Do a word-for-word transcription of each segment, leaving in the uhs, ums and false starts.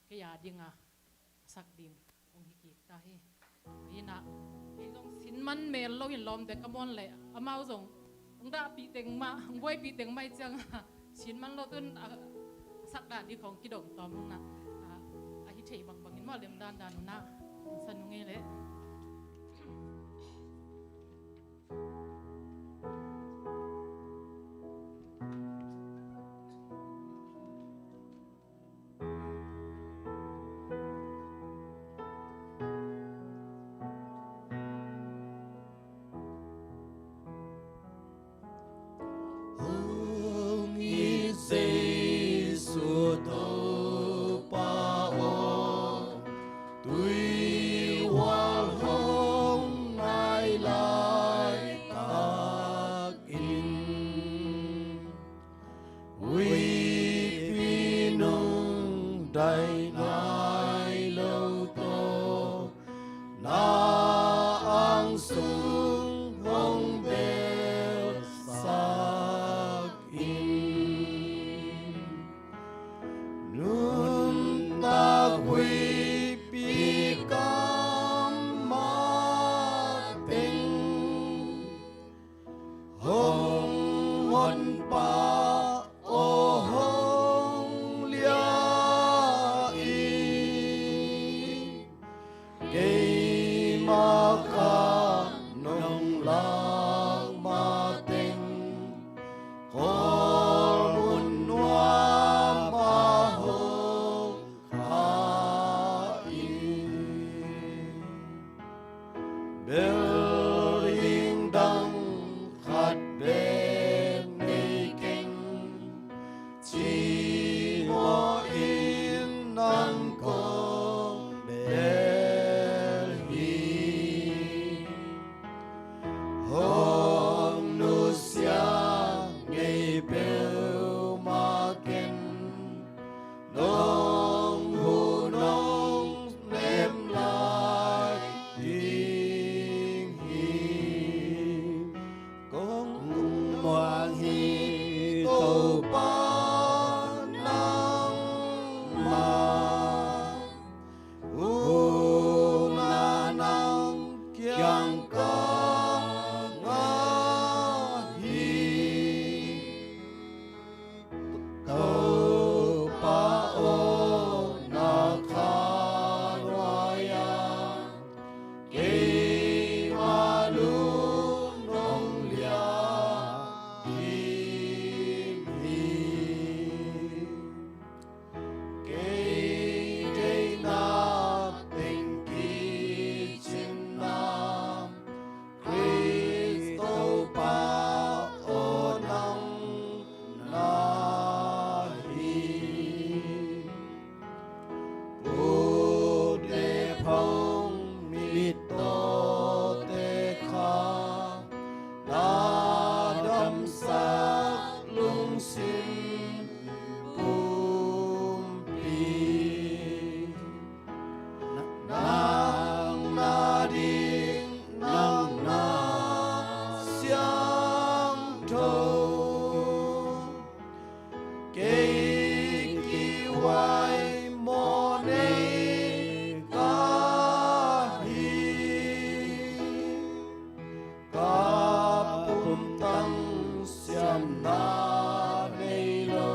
kei a dinga sak ding hong hi kik ta hi. Hi inah, kei zong sin man mel lo in lawm dek a muan leh amau zong hong dahpih teng mah, hong buaipih teng mah ih cianga sin man lo tun a sak dah ding khong kidong tawm hong nah, a, a hi thei bangbangin mawh lem dandan unah san hong ei leh. Hong it Jesu Topa aw, tuihual hong nai laitak in, huipi nung dai nai lo tawh na ang sung hong belsak in. Nuntak huipi kam mateng hong honpa aw hong lia-in, keima kha nong lak mateng khawl mun nuam ah hong kha in. Building dang khat bek nei keng, cimawh in nang kong bel hi. Hong nusia ngei peuhmah ken, nong huh nong nem lai ding hi. Kong muang hi Topa nangmah, huhna nang kiang ka ngah hi. Topa aw, na kha nuai-ah keima lung nong liah ding hi. Kei deihna teng kicin na, Khrist Topa aw, nang na hi. Put le phong mittawte kha, na damsak lungsim pumpi. Nang na ding, nang na siangtho, kei kihuai mawh nei ka hi. Ka pumtang siamna nei lo,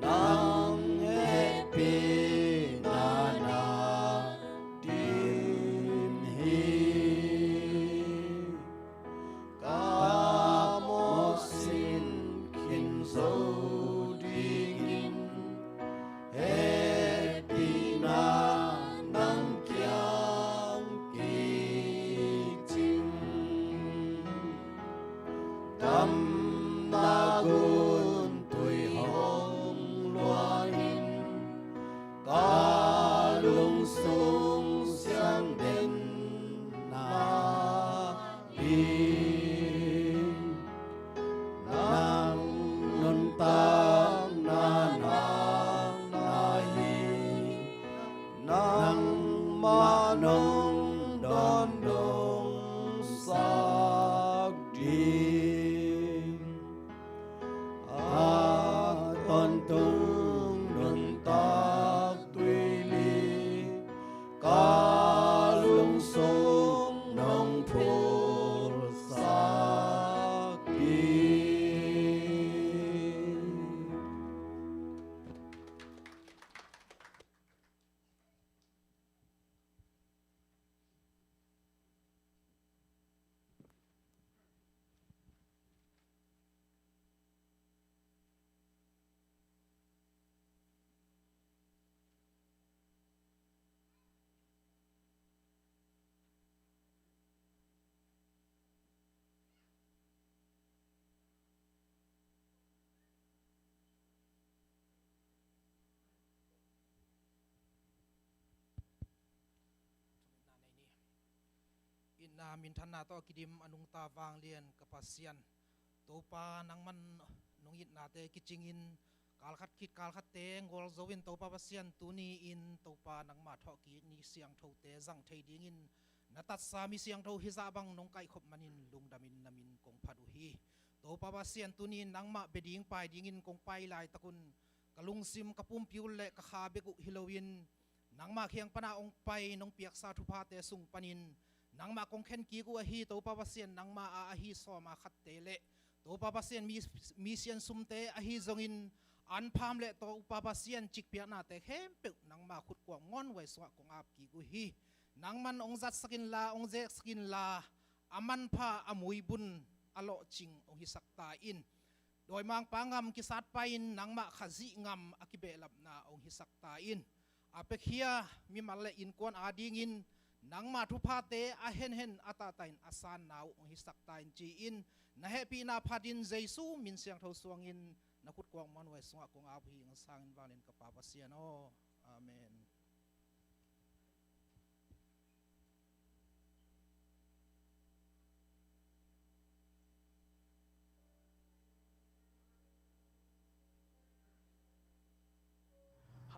nang hehpihna na dim hi. Ka mawhsin khin zo dingin, hehpihna nang kiang kik cing. Damna gun tui hong luangin, ka lungsung siangtho na ding, nang nuntakna nang na hi. Nangmah nong dawndawng sak ding. A tawntung nuntak Na minthanna tawh a kidim a nungta vanglian ka Pasian, Topa nangman nong itnate kicingin kalkhat khit kalkhatte ngol zo in, Topa Pasian, tuni-in Topa nangma thawhkik ni siangthote zang thei dingin na tatsa mi siangtho hizah bang nong kaihkhop manin lungdamin na min kong phat uh hi. Topa Pasian, tuni-in nangmah bia ding pai dingin kong pai laitakun ka lungsim, ka pumpi uh le ka kha bek uh hi loin nangmah kiang pana hong pai nong piaksa thuphate sung panin nangmah kong khen kik uh ahi, Topa Pasian, nangma a ahi sawma khatte le Topa Pasian, mi, mi sian sumte ahi zongin anpham le Topa Pasian cikpiaknate khempeuh nangma khutkuak muanhuai sungah kong ap kik uh hi. Nangman hong zatsak inla, hong zeksak inla, a manpha, a muibun, a lawhcing hong hisak ta in. Dawimangpa ngam kisat pai-in nangmah Khazih ngam a kibehlapna hong hisak ta in. A piakhia mimal le innkuan adingin nangma thuphate a henhen a tahtahin a sanna uh hong hisak ta in, ci-in na hehpihna phatin Jesu min siangtho suangin na khutkuak muanhuai sungah kong ap uh hi. Hong sangin vanglian ka Pa Pasian aw. Amen.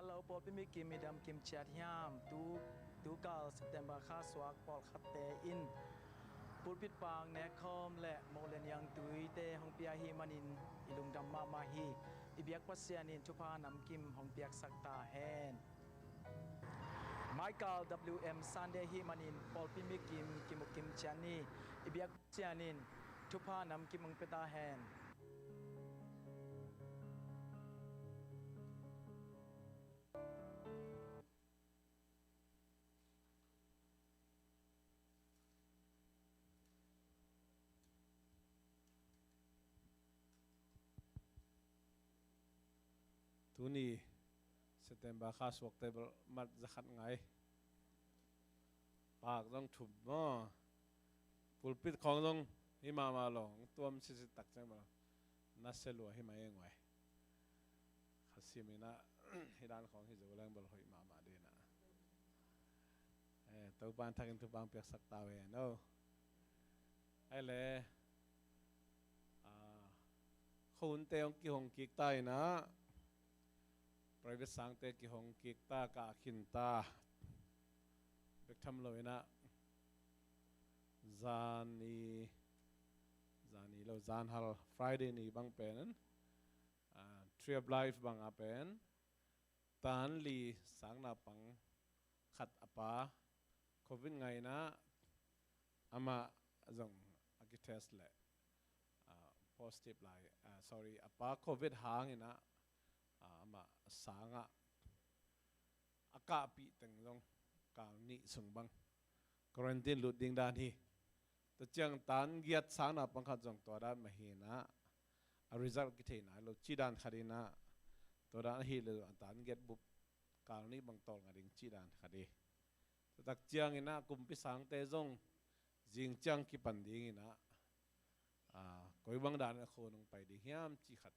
Hello, pawlpi mikim, i dam kim ciat hiam? Tu, tukal September kha suak pawlkhatte in pulpit pang nekkhawm le moh le niangtuite hong pia hi manin i lungdam mahmah hi. I biak Pasian in thupha namkim hong piaksak ta hen. Michael W M Sunday hi manin pawlpi mikim kimukim cian ni. I biak Pasian in thupha namkim hong pia ta hen. Tuni September kha suakte bel mat zakhat ngai. Pak zong thup maw? Pulpit khawng zong hi mahmah lo, tuam sisit tak ciang bel na se lua hi mah e nguai. Kha simin ah hi dan khawng hi zo leng bel hoih mahmah ding ah. Eh, Topa in thakin thupha hong piaksak ta uh hen aw. Ai le, ah, khuahunte hong kihong kik ta in ah, private sangte kihong kik ta, kah khin ta. Bek tham lo in ah, zan ni, zan ni lo, zan hal Friday ni bang pen, ah, Tree of Life bang a pen tan li sang naupang khat a pa Covid ngai in ah, amah zong a kitest leh, ah, positive lai, ah, sorry, a pa Covid hang in ah, ah, amah sang ah a kahpih teng zong kal nih sung bang quarantine lut ding dan hi. Tua ciang tan giat sang naupang khat zong tua dan mah hi in ah, a result kithei nai lo cih dan khat in ah, tua dan ahih leh zong a tan giat bup kal nih bang tawlnga ding cih dan khat hi. Tua tak ciangin ah kumpi sangte zong zing ciang kipan ding in ah, ah, koi bang dan a khuahun hong pai ding hiam cih khat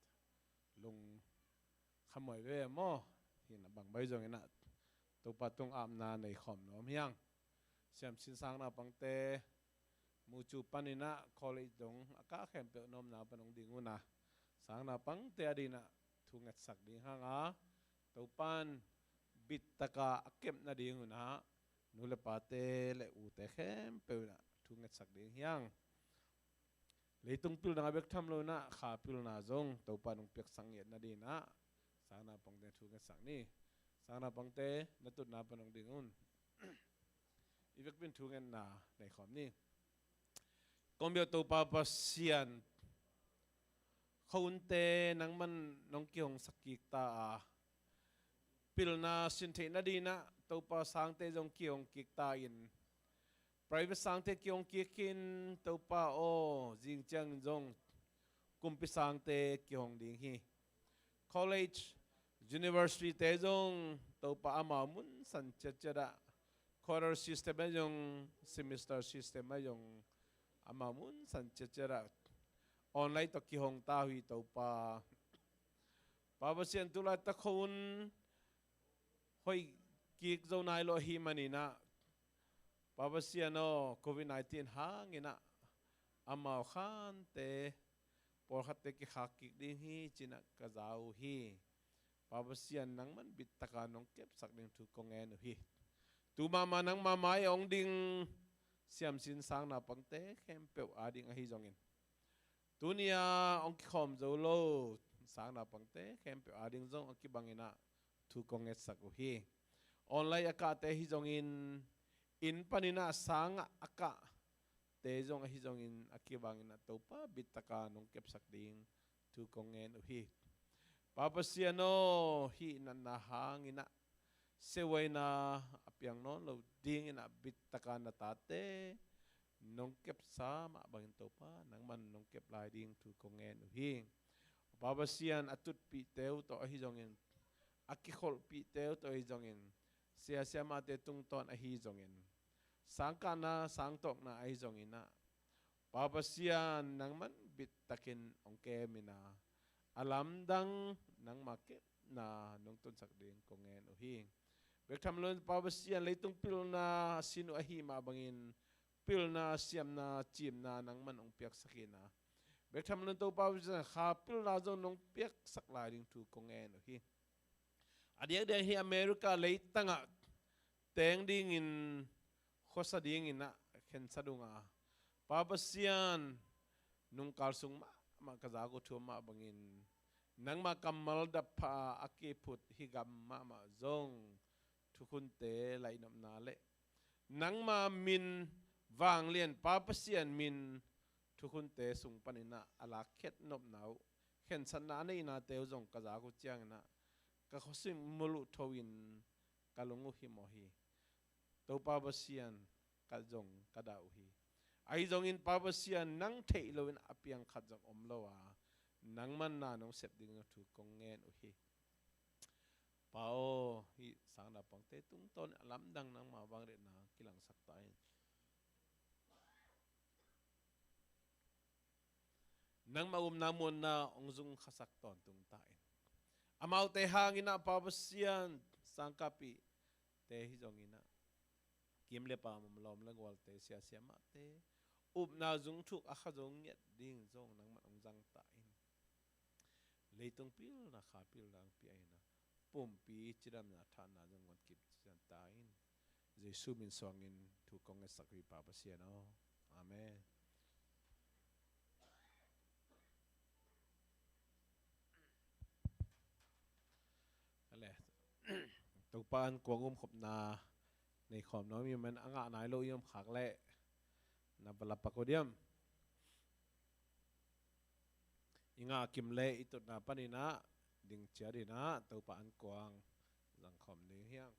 lungkham huai veve maw? Hi in ah bang baih zongin ah Topa tung apna nei khawm nuam hi hang. Siamsin sang naupangte mucu panin ah college dong a kah khempeuh na omna pan hong ding un ah, sang naupangte ading in ah thu ngetsak ding hang a, Topa in bittakin a kep nading un ah nu le pate le ute khempeuh in ah thu ngetsak ding hi hang. Leitung pilna bek tham lo in ah kha pilna zong Topa in hong piaksak ngiat nading in ah sang naupangte thu ngetsak ni. Sang naupangte na tutna pan hong ding un. I vekpi in thungetna nei khawm ni. Kong biak Topa Pasian, khuahunte nangman nong kihongsak kik ta a, pilna sin theih nading in ah Topa sangte zong kihong kik ta in, private sangte kihong kik in, Topa aw, zing ciangin zong kumpi sangte kihong ding hi. College, university te zong Topa amau mun san ciatciat ah, quarter system ah zong, semester system ah zong amau mun san ciatciat ah online tawh kihong ta uh hi Topa. Pa Pasian, tulaitak khuahun hoih kik zo nai lo ahih manin ah, Pa Pasian aw, covid nineteen hangin ah amau khante pawlkhatte kikhak kik ding hi ci-in ah ka za uh hi. Pa Pasian, nangman bittaka nong kepsak ding thu kong ngen uh hi. Tu mahmah nangma mai-ah hong ding siamsin sang naupangte khempeuh ading ahi zongin, tuni-a hong kikhawm zo lo sang naupangte khempeuh ading zong a kibangin ah thu kong ngetsak uh hi. Online a kahte ahi zongin, inn panin ah sang ah a kahte zong ahi zongin a kibangin ah Topa bittaka nong kepsak ding thu kong ngen uh hi. Pa Pasian aw, hih natna hangin ah siavuaina a piang nawn lo dingin ah bittaka na tate nong kepsa mah bangin Topa, nangman nong kep lai ding thu kong ngen uh hi. Pa Pasian, a tutpihte uh tawh ahi zongin, a kikholhpihte uh tawh ahi zongin, sia siamahte tungtawn ahi zongin, sangkahna sangtawkna ahi zongin ah, Pa Pasian, nangman bittakin hong kemin ah, a lamdang nangma kepna nong tunsak ding kong ngen uh hi. Bek tham loin Pa Pasian, leitung pilna sin uh ahi mah bangin, pilna, siamna, cimna nangman hong piaksak in ah, bek tham loin Topa Pasian, kha pilna zong nong piaksak lai ding thu kong ngen uh hi. A diakdiak hi America leitangah teng dingin khuasa dingin ah khensat ung a, Pa Pasian, nungkal sung mahmah ka zak uh thu mah bangin, nangma kammal dappha a kiphut hih gam mahmah zong thukhunte laihnopna le nangma min, vanglian Pa Pasian min thukhunte sung panin ah a lakkhiat nopna uh, khensatna a neihnate uh zong ka zak uh ciangin ah, ka khuasim mul uh tho-in ka lung uh himawh hi. Topa Pasian, ka zong ka dah uh hi. Ahi zongin Pa Pasian, nang theih loin a piang khat zong om lo a, nangman na nong sep ding thu kong ngen uh hi. Pa aw, hih sang naupangte tungtawn a lamdang nangma vangliatna kilangsak ta in. Nangma upna muanna hong zung khasak tawntung ta in. Amaute hangin ah Pa Pasian, sangkahpihte hi zongin ah, kim le paam, lawm le gualte, sia siamahte upna zung thuk a kha zo ngiat ding zong nangman hong zang ta in. Leitung pilna, kha pilna hong pia in ah, pumpi cidamna, thahna zong hong kip cian ta in. Jesu min suangin thu kong ngetsak uh hi, Pa Pasian aw. Amen. Ale, Topa an kuang umkhopna nei khawm nuam ih manin, a ngah nai lo i om khak leh na va lapak uh diam? I ngah kim leh i tutna panin ah ding ciat in ah Topa an kuang zang khawm ding hi hang.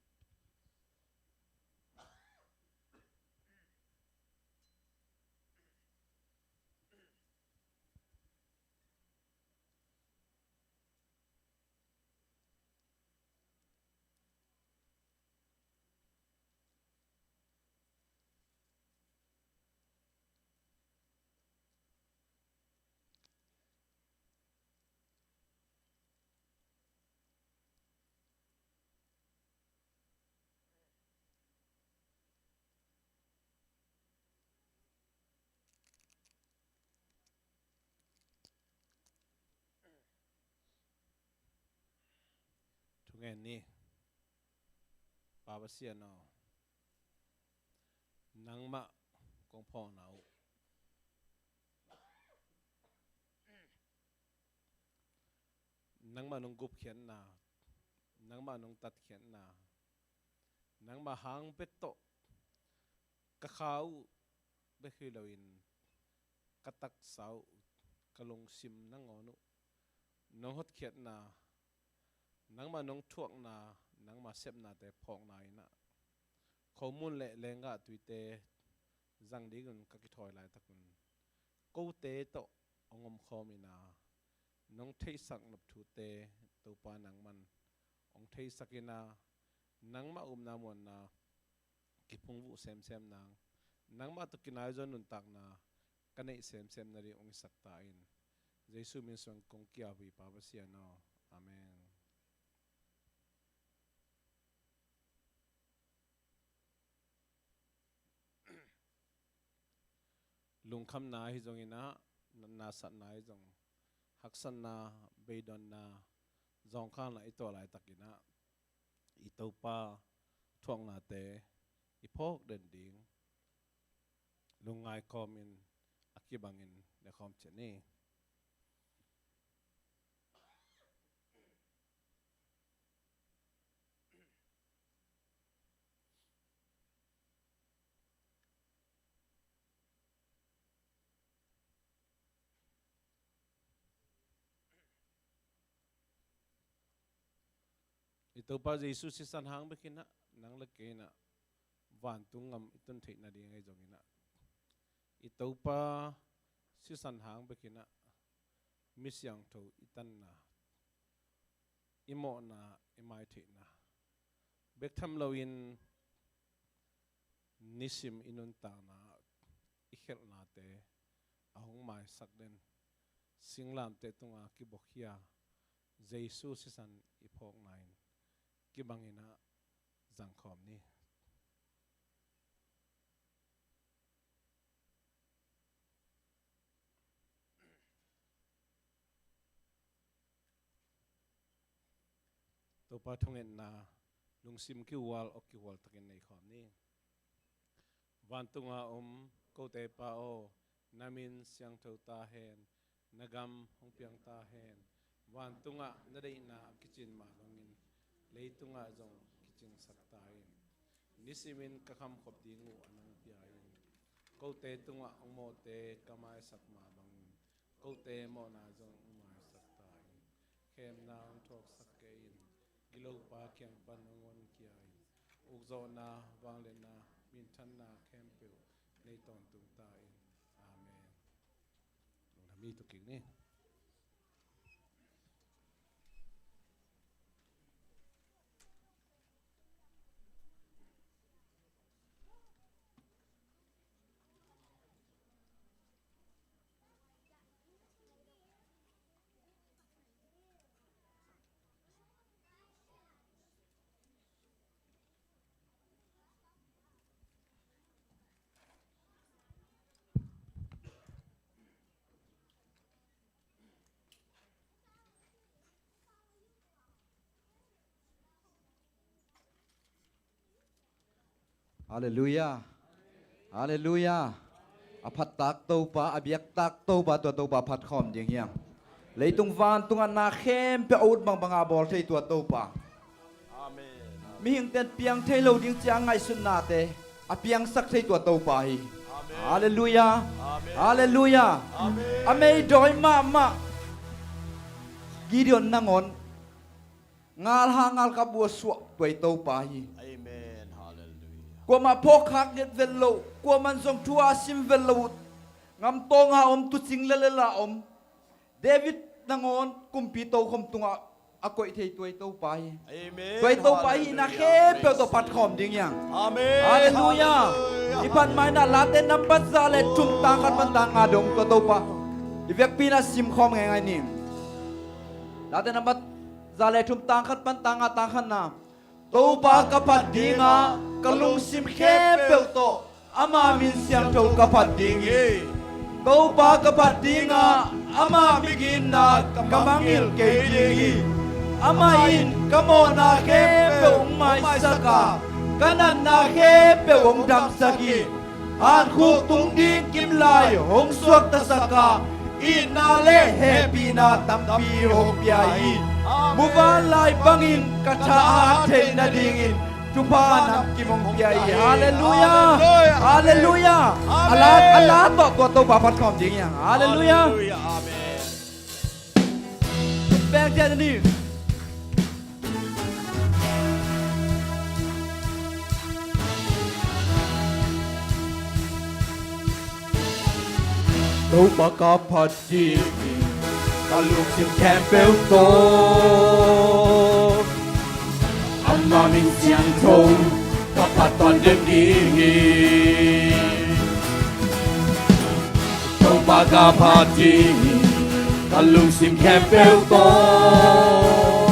Thungen ni. Pa Pasian aw, nangmah kong phawkna uh, nangmah nong gupkhiatna, nangmah nong tatkhiatna, nangmah hang bek tawh ka kha uh bek hi loin ka taksa uh, ka lungsim nangawn uh nong hotkhiatna, nangmah nong thuakna, nangmah sepnate phawkna in ah, khomun le lenggah tuite zang dingun ka kithawi laitakun, kote tawh hong omkhawm in ah, nong theihsak nop thute Topa nangman hong theisak in ah, nangmah upna muanna kiphungvuh semsem nang, nangmah tawh kinai zaw nuntakna ka neih semsem nading hong hisak ta in. Jesu min suang kong ki-ap uh hi, Pa Pasian aw. Amen. Lungkhamna hi zongin ah, natna satna hi zong, haksatna, beidonna, zawngkhalna i tuah laitakin ah, i Topa thuaknate i phawk den ding lungngai kawmin a kibangin ne khawm ciat ni. I Topa Jesu sisan hang bekin ah, nang le kei in ah vantung gam i tun theih nading ahi zongin ah, i Topa sisan hang bekin ah mi siangtho i tanna, i mawhna, i maitheihna bek tham loin nisim i nuntakna, i khelhnate a hong maisak den singlamteh tunga kibuakhia Jesu sisan i phawkna in kibangin ah zangkhawm ni. Topa thungetna lungsim kihual, awk kihual takin nei khawm ni. Vantunga om kote Pa aw, na min siangtho ta hen, na gam hong piang ta hen. Vantungah na deihna a kicin mah bangin leitungah zong kicingsak ta in. Nisimin ka khamkhop ding uh a nong pia in, kote tungah hong mawhte ka maisak mah bangin kote mawhna zong hong maisak ta in. Khemna hong thuaksak kei in, gilopa kiang pan hong honkhia in, ukzawhna, vangliatna, minthanna khempeuh nei tawntung ta in. Amen. Lungdam hi, tu kik ni. Halleluiah. Halleluiah. A phattak Topa, a biaktak Topa, tua Topa phat khawm ding hiam? Leitung vantungah na khempeuh a ut bangbanga bawl thei tua Topa. Amen. Mihingte in piang thei lo ding cia ngaihsutnate a piangsak thei tua Topa hi. Amen. Halleluiah. Amen. Halleluiah. Amen. A meidawi mahmah Gideon nangawn ngal ha ngal kap uh a suah tua i Topa hi. Amen. Halleluiah. Kuamah phawkkhak nget vet lo, kuamah in zong thu a sim vet lo uh, ngamtawnga om, tuucing lelela om David nangawn kumpi tokhom tungah a koih thei tua i Topa hi. Amen. Tua i Topa hi. Halleluiah. Na khempeuh tawh phat khawm ding hiam? Amen. Halleluiah. Halleluiah. I phat mai-in ah Late nambat za le thum tang khat pan tang nga dong tua Topa i vekpi-in ah sim khawm ngeingai ni. Late nambat za le thum tang khat pan tang nga, tang khatna. Topa ka phat ding a, ka lungsim khempeuh tawh ama min siangtho ka phat ding hi. Topa ka phat ding a, ama migitna ka mangngilh kei ding hi. Amah in ka mawhna khempeuh hong maisak a, ka natna khempeuh hong damsak hi. Hankhuk tung ding kimlai hong suaktasak a, itna le hehpihna tampi hong pia hi. Amen. Muvanlai bangin ka tha a hat theih nadingin thupha namkim hong pia hi. Amen. Halleluiah. Halleluiah. Halleluiah. Amen. A la, a la tawh tua Topa phat khawm ding hiam? Halleluiah. Halleluiah. Amen. Peng ciat ni. Topa ka phat ding hi, ka lungsim khempeuh tawh. Ama min siangtho ka phat tawn ding hi. Topa ka phat ding hi, ka lungsim khempeuh tawh.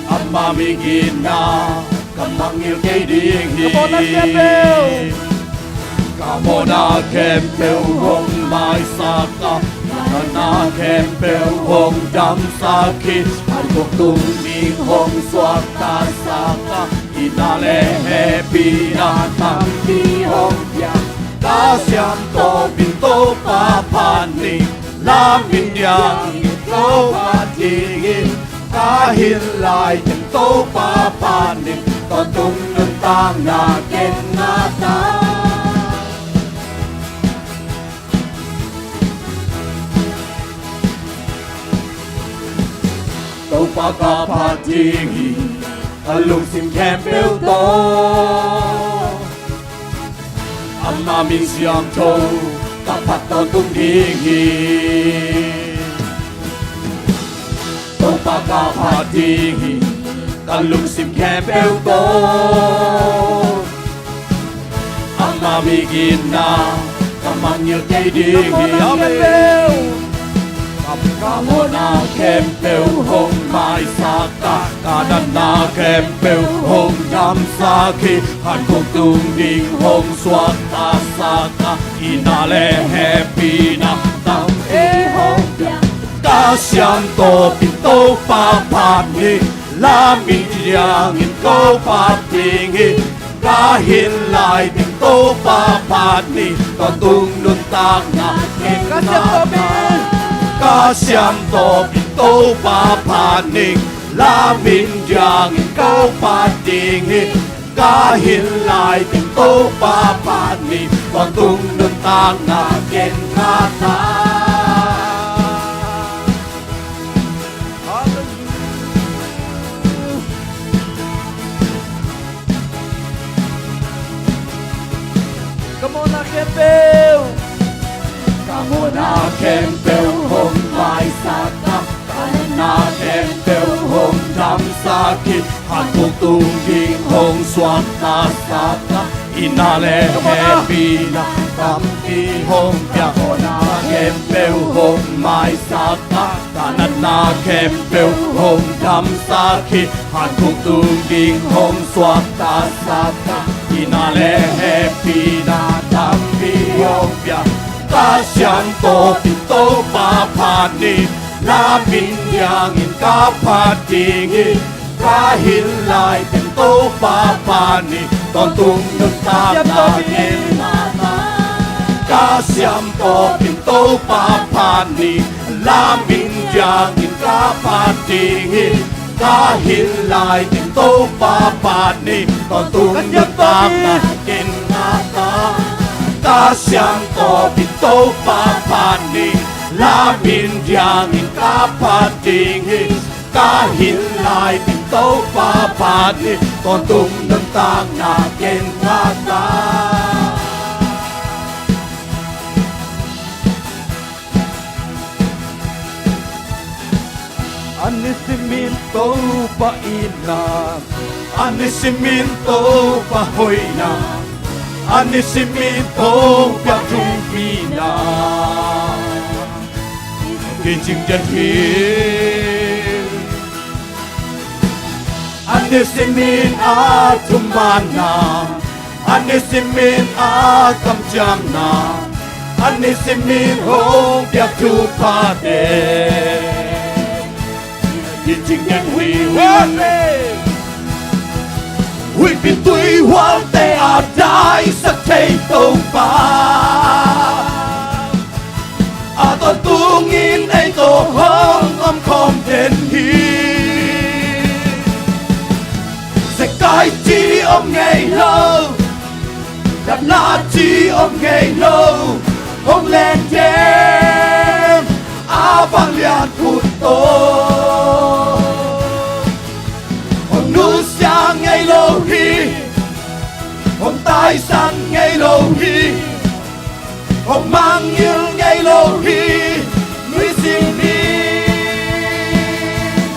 Ama migitna ka mangngilh kei ding hi. Ka mawhna khempeuh. Ka mawhna khempeuh hong maisak a, ka natna khempeuh hong damsak hi. Hankhuk tung ding hong suaktasak a, itna le hehpihna tampi hong pia. Ka siam tawpin Topa phat ni, lamin diangin ko phat ding hi. Ka hilh lai teng Topa phat ni, tawntung nuntakna ken ngah ta. Topa ka phat ding hi, ka lungsim khempeuh tawh. Ama min siangtho ka phat tawntung ding hi. Topa ka phat ding hi, ka lungsim khempeuh tawh. Ama mi itna ka mangngilh kei ding hi. Amen. Ka mawhna khempeuh hong maisak a, ka natna khempeuh hong damsak hi. Hankhuk tung ding hong suaktasak a, itna le hehpihna tampi hong pia. Ka siam tawpin Topa phat ni, lamin diangin ko phat ding hi. Ka hilh lai teng Topa phat ni, tawntung nuntakna ken ngah ta. Ka siam tawpin Topa phat ni, lamin diangin ko phat ding hi. Ka hilh lai teng Topa phat ni, tawntung nuntakna ken ngah ta. Hallelujah. Ka mawhna khempeuh, ka mawhna khempeuh hong maisak a, ka natna khempeuh hong damsak hi. Hankhuk tung ding hong suaktasak a, itna le hehpihna tampi hong pia. Ka mawhna khempeuh hong maisak a, ka natna khempeuh hong damsak hi. Hankhuk tung ding hong suaktasak a, itna le hehpihna tampi hong pia. Ka siam tawpin Topa phat ni, lamin diangin ka phat ding hi. Ka hilh lai teng Topa phat ni, tawntung nuntakna ken ngah ta. Ka siam tawpin Topa phat ni, lamin diangin ka phat ding hi. Ka hilh lai teng Topa phat ni, tawntung nuntakna ken ngah ta. Ka siam tawpin Topa phat ni, lamin diangin ka phat ding hi. Ka hilh lai teng Topa phat ni, tawntung nuntakna ken ngah ta. A nisimin Topa itna, a nisimin Topa hoihna, a nisimin Topa thupina kicing den hi. A nisimin a thumanna, a nisimin a kamciamna, a nisimin hong piak thuphate kicing den hi. Huihpi tuihualte a daisak thei Topa, a tawntungin ei tawh hong om khawm den hi. Zekai ci om ngei lo, Dapna ci om ngei lo, hong len den, a vanglian khut tawh. Hong nusia ngei lo hi, hong taisan ngei lo hi, hong mangngilh ngei lo hi, nisimin.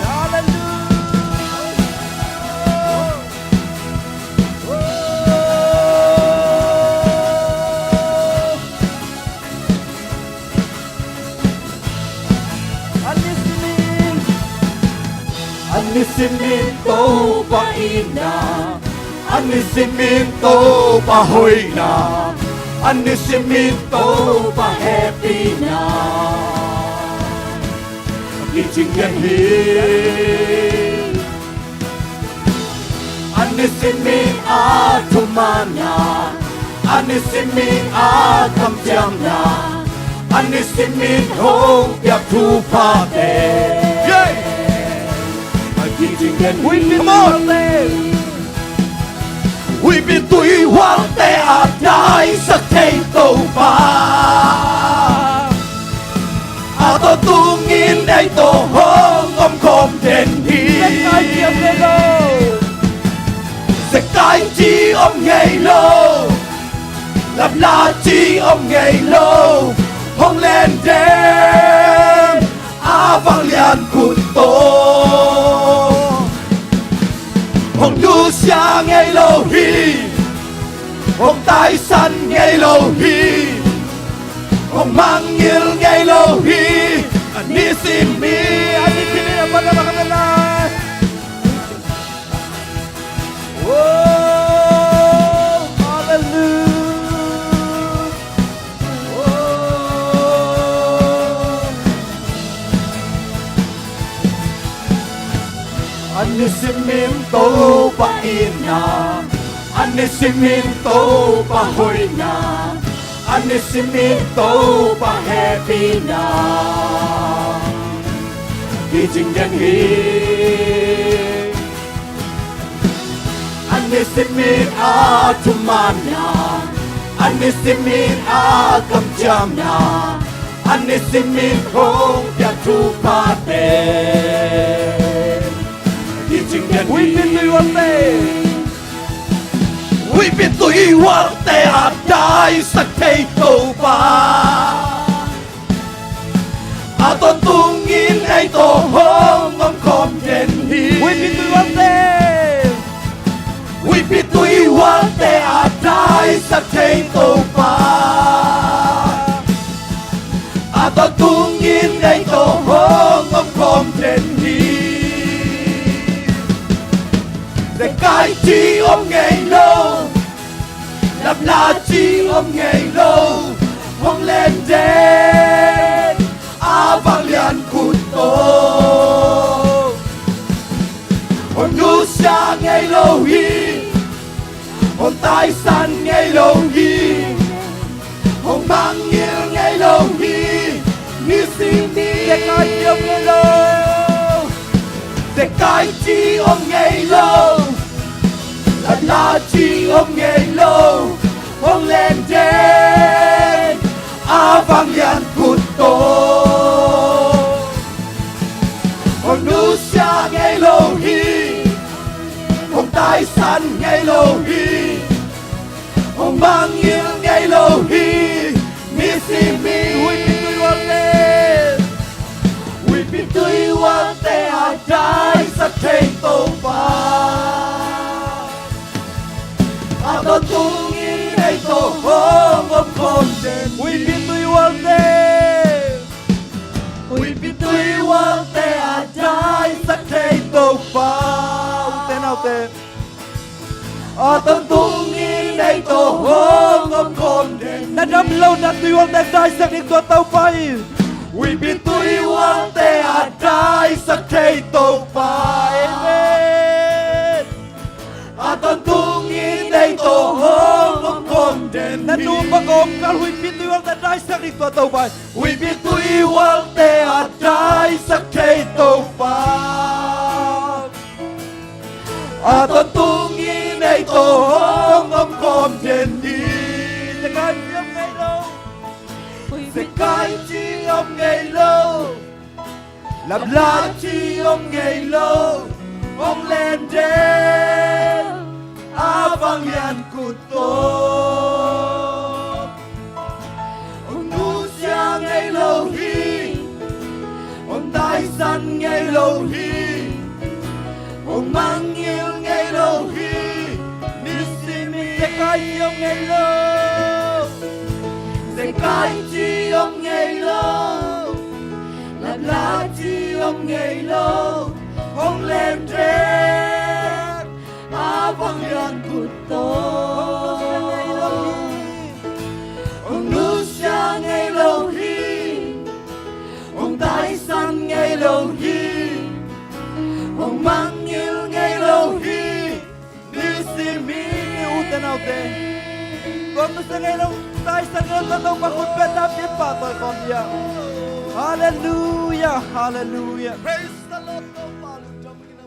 Hallelujah. A nisimin, a nisimin Topa itna, a nisimin Topa hoihna, A nisim in Topa hehpihna kicing den hi. A nisim in a thumanna, a nisim in a kamciamna, a nisim in hong piak thuphate. Yeah! A kicing den hi. Huipi tui hualte, huipi tui hualte a daisak thei Topa, a tawntungin ei tawh hong omkhawm den hi. Zekai ci om ngei lo, lapla ci om ngei lo, hong len den a vanglian khut tawh. Hong nusia ngei lo hi, hong taisan ngei lo hi, hong mangngilh ngei lo hi. A nisim in, a nisim in, a nisim in. Oh, hallelujah. Oh. A nisim in Topa itna, a nisim in Topa hoihna, a nisim in Topa hehpihna kicing den hi. A nisim in a thumanna, a nisim in a kamciamna, a nisim in hong piak thuphate kicing den hi. Huipi tui hualte, huipi tui hualte a daisak thei Topa, a tawntungin ei tawh hong omkhawm den hi. Huipi tui hualte, huipi tui hualte a daisak thei Topa, a tawntungin ei tawh hong omkhawm den hi. Zekai ci om ngei lo, lapla ci om ngei lo, hong len den a vanglian khut tawh. Hong nusia ngei lo hi, hong taisan ngei lo hi, hong mangngilh ngei lo hi. Nisim in zekai ci om ngei lo, zekai ci om ngei lo, lapla ci om ngei lo, hong len den a vanglian khut tawh. Hong nusia ngei lo hi, hong taisan ngei lo hi, hong mangngilh ngei lo hi. Nisim in huipi tui hualte, huipi tui hualte a daisak thei Topa, a tawntungin ei tawh hong omkhawm den hi. Huipi tui hualte, huipi tui hualte a daisak thei Topa. Ute naute, a tawntungin ei tawh hong omkhawm den hi. Na dam lo na tui hualte daisak ding tua Topa hi. Huipi tui hualte a daisak thei Topa. Amen. A tawntungin ei tawh hong omkhawm den hi. Na nu pa kawmkal huipi tui hualte daisak ding tua Topa hi. Huipi tui hualte a daisak thei Topa, a tawntungin ei tawh hong omkhawm den hi. Zekai ci om ngei lo, zekai ci om ngei lo, lapla ci om ngei lo, hong len den a vanglian khut tawh. Hong nusia ngei lo hi, hong taisan ngei lo hi, hong mangngilh ngei lo hi. Nisim in zekai ci om ngei lo, zekai ci om ngei lo, lapla ci om ngei lo, hong len den a vanglian khut tawh. Mi, ute naute, tuang nusia ngei lo, taisan ngei lo, Topa khut pen na pia pahtawi khawm dia. Halleluia, halleluia. Praise the Lord, Topa lungdam ing.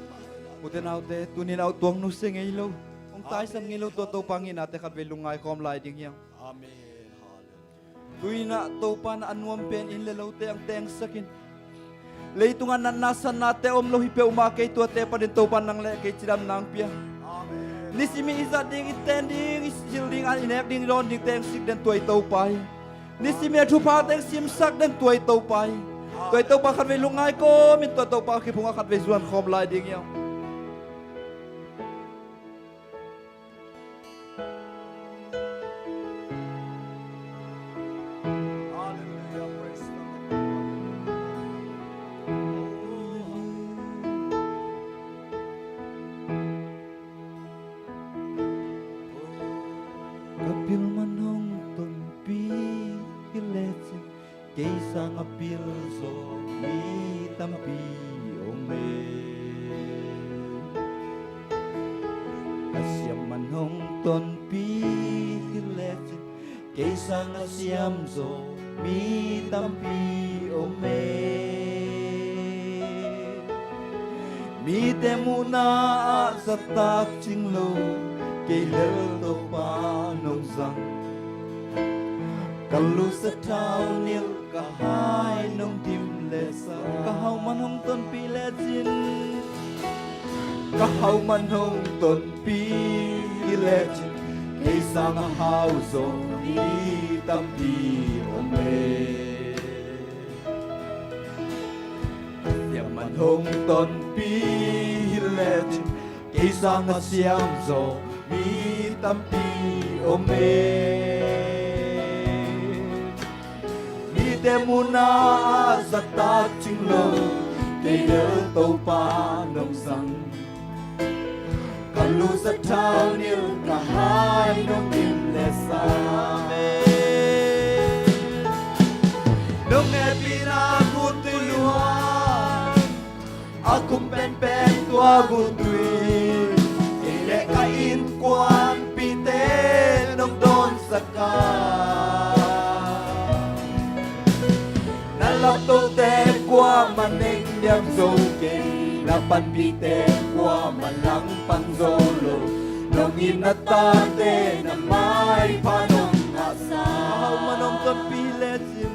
Ute naute, tuni-in a tuang nusia ngei lo, hong taisan ngei lo tua Topa ngihnate khatvei lungngai khawm lai ding hiam? Amen. Halleluia. Tuni-in a Topa in a nuam pen inn le lote hong tengsak in, leitungah natna sannate om lo hi peuhmah kei tuate panin Topa nang le kei cidamna hong pia. Amen. Nisim i zat ding, i ten ding, i hilh ding, i nek ding, i dawn ding teng sik den tua i Topa hi. Nisim i a thupha teng simsak den tua i Topa hi. Tua i Topa khatvei lungngai kawmin tua Topa kiphungah khatvei zuan khawm lai ding hiam? Hallelujah, praise the Lord. Ka pil man hong tonpih hi lecin, kei sanga pil zaw mi tampi om e. Ka siam man hong tonpih hi lecin, kei sanga siam zaw mi tampi om e. Mite muhna ah zatak cing lo, kei lel Topa nong zang. Ka lusa thau nilh, ka hai nong dim le sa. Ka hau man hong tonpih lecin, ka hau man hong tonpih hi lecin, kei sanga hau zaw mi tampi om e. Ka siam man hong tonpih hi lecin, kei sanga siam zaw mi tampi om e. Mite muhna ah zatak cing lo, kei lel Topa nong zang. Ka lusa thau nilh, ka hai nong dim le sa. Nong hehpihna guntui luang, a kum penpen tua guntui, kei le ka innkuanpihte nong dawnsak a. Na laptohte kuamah neng niam zo kei, na panpihte kuamah langpang zo lo. Nong it na tate na maipha nong ngahsak. Ka hau man hong tonpih lecin,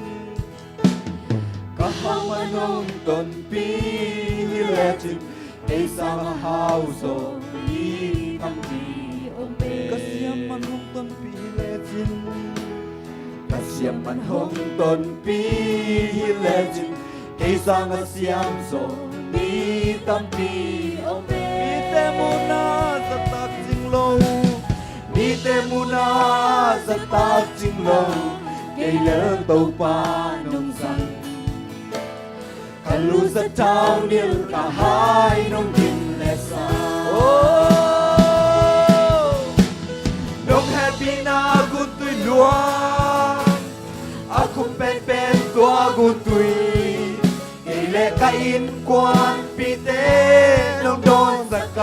ka hau man hong tonpih hi lecin, kei sanga hau zaw mi tampi om e. Ka siam man hong tonpih hi lecin, ka siam man hong tonpih hi lecin, kei sanga siam zaw mi tampi om e. Mite muhna zatak cing lo, mite muhna zatak cing lo, kei lel Topa nong zang. Ka lusa thau nilh, ka hai nong dim le sa. Oh, nong hehpihna guntui luang, a kum penpen tua guntui, kei le ka innkuanpihte nong dawnsak a.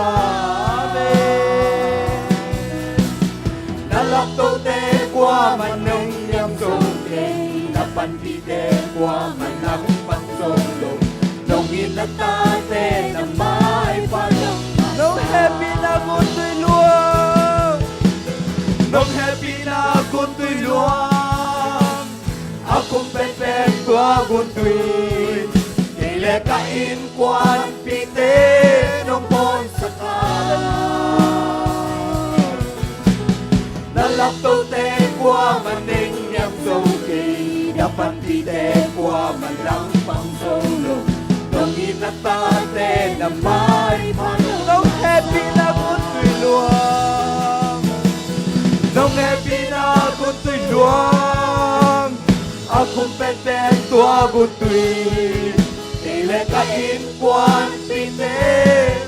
Na laptohte kuamah neng niam zo kei, na panpihte kuamah langpang zo lo. Nong it na tate na maipha nong ngahsak. Nong hehpihna guntui luang, nong hehpihna guntui luang, a kum penpen tua guntui, kei le ka innkuanpihte nong dawnsak a. Na laptohte kuamah neng niam zo kei, na panpihte kuamah langpang zo lo. Nong it na tate na maipha nong. Nong hehpihna guntui luang, nong hehpihna guntui luang, a kum penpen tua guntui, kei le ka innkuanpihte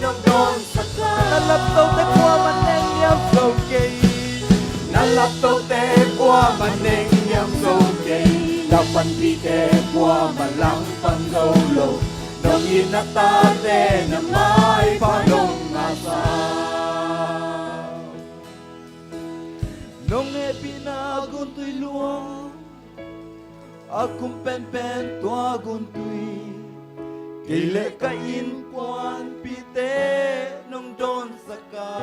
nong dawnsak a. Na laptohte kuamah neng niam zo kei, na laptohte kuamah neng niam zo kei, na panpihte kuamah langpang zo lo. Nong it na tate na maipha nong ngahsak. Nong hehpihna guntui luang, a kum penpen tua guntui, kei le ka innkuanpihte nong dawnsak a,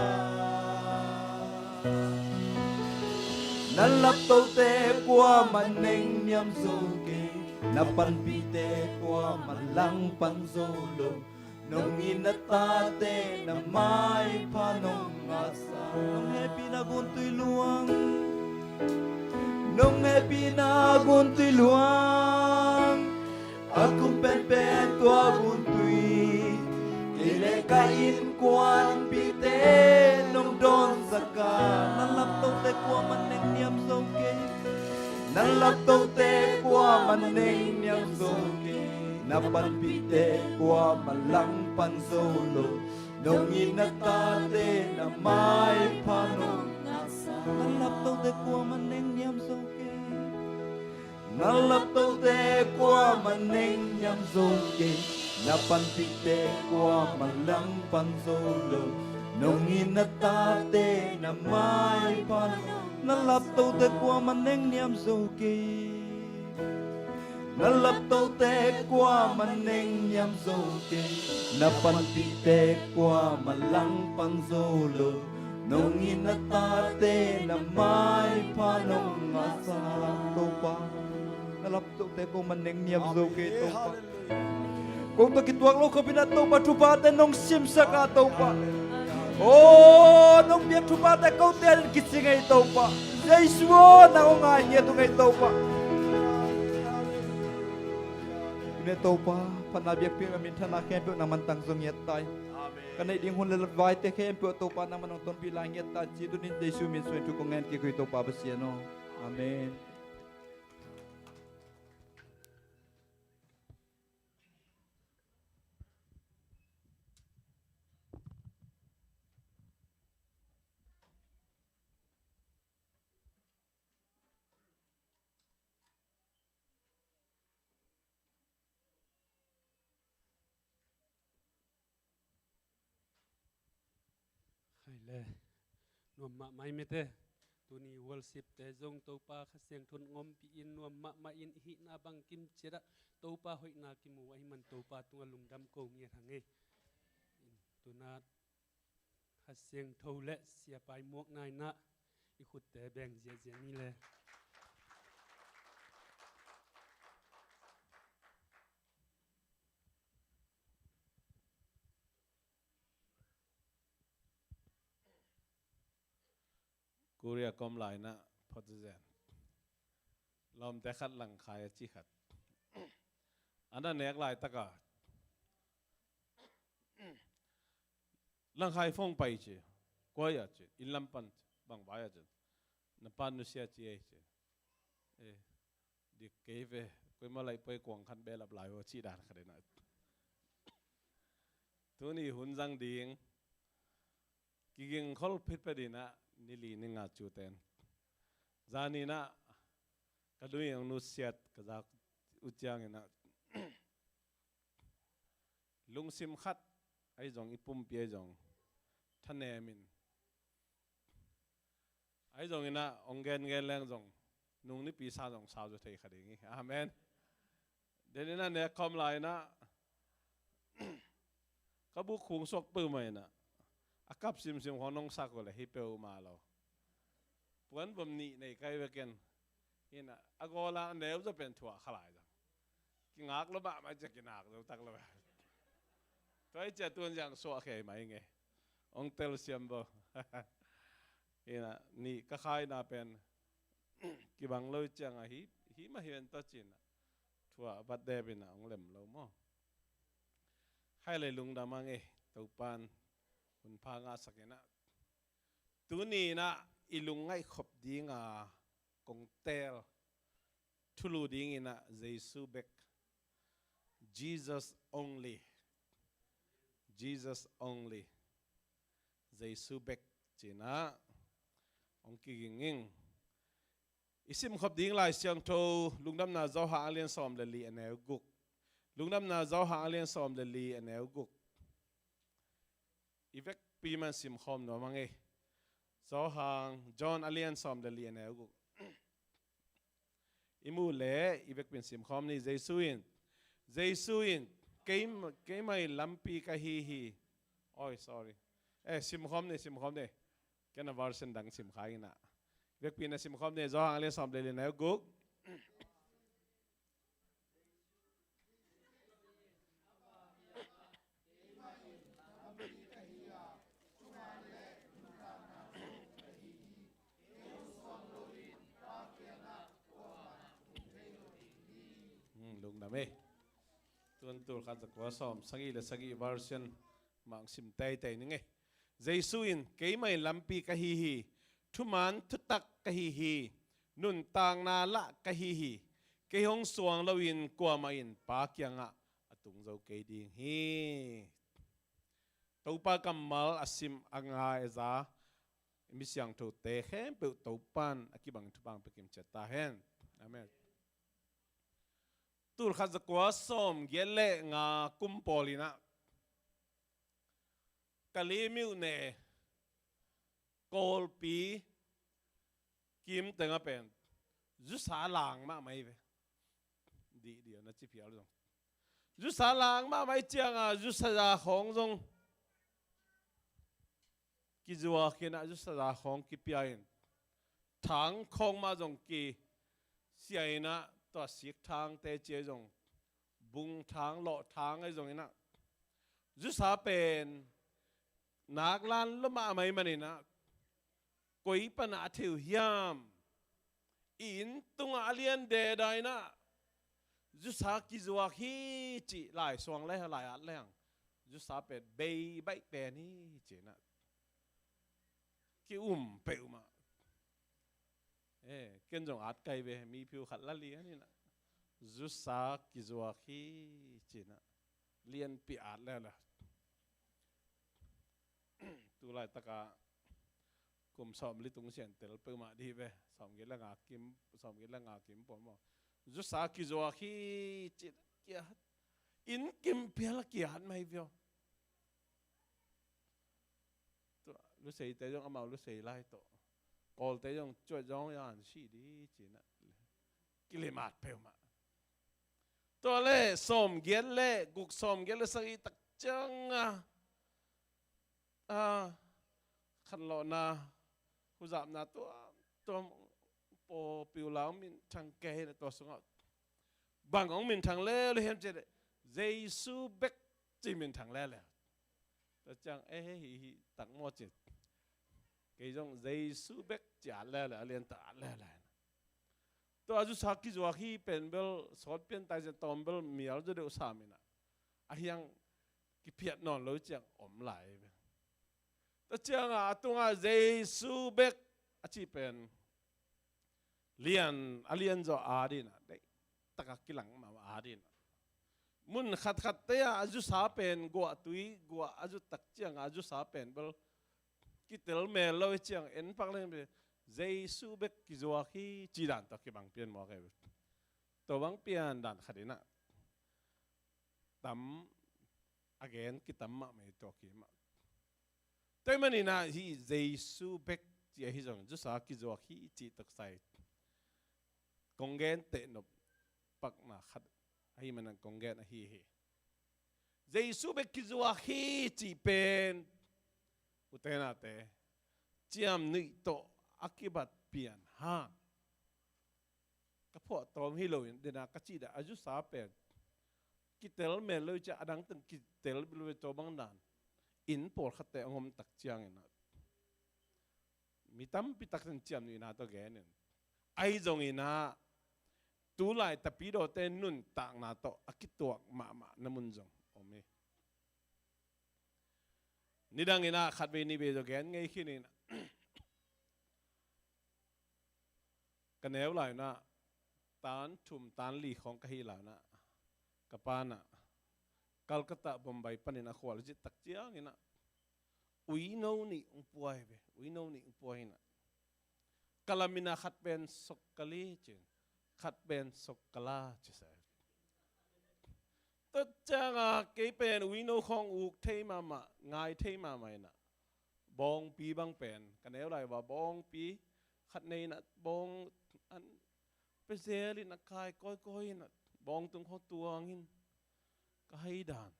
na laptote kuamah nengniam zo kei, na panpihte kuamah langpan zo lo. Nong it na tate na maipha nong ngahsa. Nong hehpihna guntui luang, nong hehpihna guntui luang, a kum penpen tua guntui, kei le ka innkuanpihte nong dawnsak a, na laptote kuamah nengniam zo kei, na laptote kuamah nengniam zo kei, na panpihte kuamah langpan zo lo. Nong it na tate na maipha nong ngahsa. Na laptote kuamah nengniam zo kei, na laptote kuamah nengniam zo kei, na panpihte kuamah langpan zo lo. Nong it na tate na maipha nong, na laptote kuamah nengniam zo kei, na laptote kuamah nengniam zo kei, na panpihte kuamah langpan zo lo. Nong it na tate na maipha nong ngahsa. Topa, na laptote kuamah nengniam zo kei, Topa. Kong tawh kituak lo khopin ah Topa thuphate nong simsak a Topa. Aw, nong piak thuphate kote adingin kici ngei Topa. Jesu aw, nang hong ngai ngiat uh ngei Topa. Tuni Topa, phatna biakpiakna minthanna khempeuh nangman tang zong ngiat ta in. Ka neih ding hun le latvaite khempeuh Topa nangman hong tonpih lai ngiat ta in ci, tuni in Jesu min suangin thu kong ngen kik uh hi Topa Pasian aw. Amen. Khai le. Nuam mahmah hi mete. Tuni worship te zong Topa Kha Siangtho in ngompih in, nuam mahmah in, i hihna bangkim ciat ah Topa hoihna kimu ahih man Topa tungah lungdam ko ngiat hang e. Tuna Kha Siangtho le Siapai Muak Nai in ah i khutte beng ziahziah ni le. Korea ka om lai-in ah phot zen. Lawmte khat Langkhai a ci khat. A na nek laitak a Langkhai phone pai ci. Kua hi a ci. Inn lam pan ci. Bang vai a ci. Na pa nusia ci ei ci. Eh, dik kei ve. Koima laih poi kuang khat behlap lai uh a cih dan khat in ah. Tuni hun zang ding. Kiging khol phitphet in ah ni li ni nga ciu ten. Zan in ah ka lung in hong nusiat ka zak uh ciangin ah lungsim khat ahi zong, i pumpi ahi zong thanem in, ahi zongin ah hong gengen leng zong nung nipi sa zong sau zaw thei kha ding hi. Amen. Den in ah nek khawm lai-in ah ka buk khung suak peuhmah in ah a kap simsim khawng nong sak uh leh hi peuhmah lo. Puan vom nih nei kai vekin. Hi in ah a gawl a neu zaw pen thuah kha lai zang. Kingak lo mahmah ciah kingak zo tak lo. Tua hi ciah tuan ziang suah khei mai nge. Hong telsiam bo. Hi in ah nih ka khaina pen kibang lo ciang a hi, hi mah hi ven ta ci in ah thuah vat dep in ah hong lem lo maw. Khai le lungdam hang e, Topan hun pha ngahsak in ah. Tuni in ah i lungngaih khop ding a kong teel thulu ding in ah Jesu bek. Jesus only. Jesus only. Jesu bek ci in ah hong kiging ing. I simkhop ding Lai Siangtho Lungdamna Johan a lian sawm le li a neu guk. Lungdamna Johan a lian sawm le li a neu guk. I vekpi man simkhawm nuam hang e. Johan, John a lian sawm le li a neu guk. I muh leh i vekpi in simkhawm ni. Jesu in, Jesu in, keim-, keimah in lampi ka hi hi. Oi, sorry. Eh, simkhawm ni, simkhawm ni. Ken a version dang sim kha ing ah. Vekpi in a simkhawm ni, Johan a lian sawm le li a neu guk. Hmm, lungdam e. Tun tul khat za kua sawm sagih le sagih version mah sim teitei ning e. Jesu in, keimah in lampi ka hi hi, thuman thutak ka hi hi, nuntakna lah ka hi hi, kei hong suang loin kuamah in Pa kiangah a tung zo kei ding hi. Topa kammal a sim a ngai a za i mi siangthote khempeuh Topa in a kibang thupha hong pia kim ciat ta hen. Amen. Tul khat za kua sawm giat le nga kum pawl in ah Kalaymyo ne Kawlpi kim teng ah pen zusa lang mahmah hi ve. Dih dih na ci phial zong. Zusa lang mahmah hi ciangah zusa za khawng zong kizuak in ah zusa za khawng kipia in thang khawng mah zong kisia in ah tua sik thangte ci ahi zong bung thang lawh thang ahi zong in ah zusa pen nak lan lua mahmah ahih manin ah koi pan a thei uh hiam? I inn tungah a lian deda in ah zusa kizuak hi cih lai suang le lai at leng zusa pen bei baih pen hi ci in ah ki-um peuhmah. Eh, ken zong at kai ve, mi phiu khat la lian in ah zusa kizuak hi ci in ah lianpi at lele. Tu laitakah kum sawm li tung sian tel peuhmah dih ve. Sawm giat le nga kim, sawm giat le nga kim pawl maw. Zusa kizuak hi ci in ah kiat. Inn kim phial a kiat mai vio. Tua luseite zong amau lusei lai tawh Kawlte zong cuat zong yan si di ci in ah kilimat peuhmah. Tua le sawm giat le guk, sawm giat le sagih tak ciangah a khanlawhna huzapna tua tua pawpiu lau minthang kei na tua sungah bang hong minthang leuleu hiam cih leh Jesu bek ci minthang leuleu. Tua ciang eh hih hih tak maw ci. Kei zong Jesu bek ci at leuleu, a lian tak at leuleu. Tua zusa kizuak hi pen bel sawt pian tai ciang tawm bel mial zaw deuh sam in ah a hiang kiphiat nawn lo ciang om lai. Tua ciangah a tungah Jesu bek a cih pen lian a lian zaw a ding ah deih takah kilang mahmah a ding ah mun khatkhatte ah a zusa pen guahtui guah a zut tak ciangah a zusa pen bel kitel mel lo hi ciang en pak leng bel Jesu bek kizuak hi ci dan tawh kibang pian mawk e. Tua bang pian dan khat in ah tam a gen kitam mahmah hi tua kim ah. Tua ahih manin ah hih Jesu bek ci ahi zong zusa kizuak hi cih tawh kisai kong gen tehnop pakna khat ahih manin kong gen ahi hi. Jesu bek kizuak hi cih pen ute naute ciamnuih tawh a kibat pian hang ka phuahtawm hi loin dena ka cih dah a zusa pen kitel mel lo hi ciah a dang teng kitel lo ve tua bang dan inn pawlkhatte a ngom tak ciangin ah mi tampi tak teng ciamnuihna tawh genin ahi zongin ah tulai tapidawte nuntakna tawh a kituak mahmah na mun zong om hi. Nidangin ah khatvei nihvei zaw gen ngei khinin ka neu lai-in ah tan thum tan li khawng ka hih lai-in ah ka pa in ah Calcutta Bombay panin a khual zit tak ciangin ah uino nih hong pua hi ve. Uino nih hong pua hi-in ah ka lamin ah khat pen Sokkali ci-in khat pen Sokkala ci sa hi. Tua ciangah kei pen uino khawng uk thei mahmah ngai thei mahmah in ah Bawngpi bang pen ka neu lai ua bawngpi khat nei in ah bawng an pia zel in ah kai kawikawi in ah bawng tung khawng tuang in ka hei dan.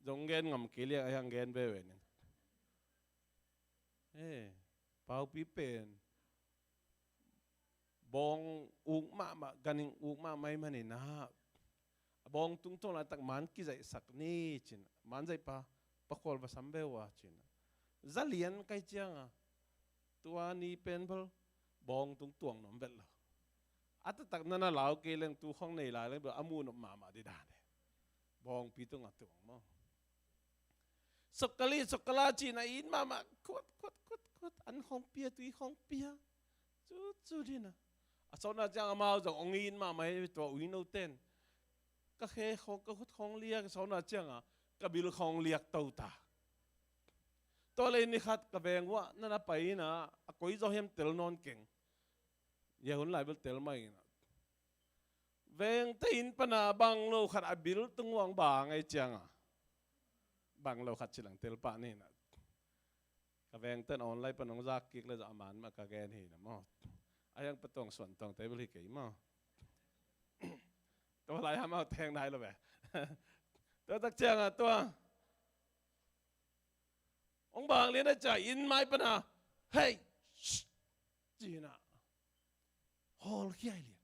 Zong gen ngam kei liang a hiang gen veve ning. Eh, Paupi pen bawng uk mahmah, ganhing uk mahmah ahih manin ah a bawng tungtawn laitak man kizaihsak ni ci-in ah, man zaihpa pakhual va sam ve ua ci-in ah, za lian ka hih ciang a tua ni pen bel bawng tung tuang nuam vet lo. A taktak na na lau kei leng tu khawng nei lai leng bel a muh nop mahmah ding dan e. Bawngpi tungah tuang maw. Sokali, sokala ci-in ah it mahmah, khuat, khuat, khuat, khuat, an khawng pia, tui khawng pia. Cu, cu ding in ah. A sawtna ciang amau zong hong it mahmah hi tua uinote in. Ka khe khawng, ka khut khawng liak, a sawtna ciang a ka bil khawng liak to ta. Tua leh ni khat ka veng uah na na pai in ah, a koi zaw hiam tel nawn keng. Hia hun lai bel tel mah ing in ah. Vengte inn pan a bang lo khat a bil tung uah hong bang ahih ciang a, bang lo khat ci leng tel pah ni in ah. Ka vengte in online pan hong zak kik leh zong a man mah ka gen hi na maw. A hiang patuang suan tuangte bel hi kei maw. Tua lai amau teng nai lo ve. Tua tak ciang a tua hong bang lian a ciang inn mai pan a, "Hei, shh," ci-in ah hawlkhia lian.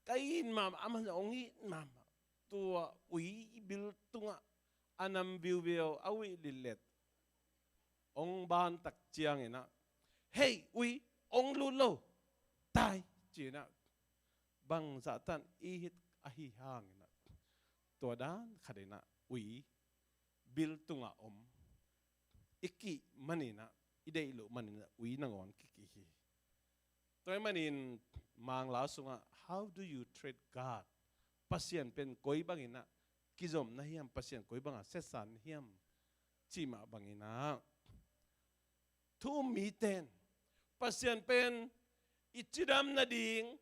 Ka it mahmah, amah zong hong it mahmah. Tua ui bil tungah a nam viuviu, a uih litlet hong ban tak ciangin ah, "Hei, ui, hong lut lo, tai," ci-in ah bangzah tan i hih ahi hangin ah, tua dan khat in ah ui bil tungah om i kih manin ah, i deih loh manin ah ui nangawn kikih hi. Tua ahih manin Mangla sungah, "How do you treat God?" Pasian pen koi bangin ah kizom na hiam, Pasian koi bangah siatsa na hiam cih mah bangin ah thu um mite in Pasian pen i cidam nading,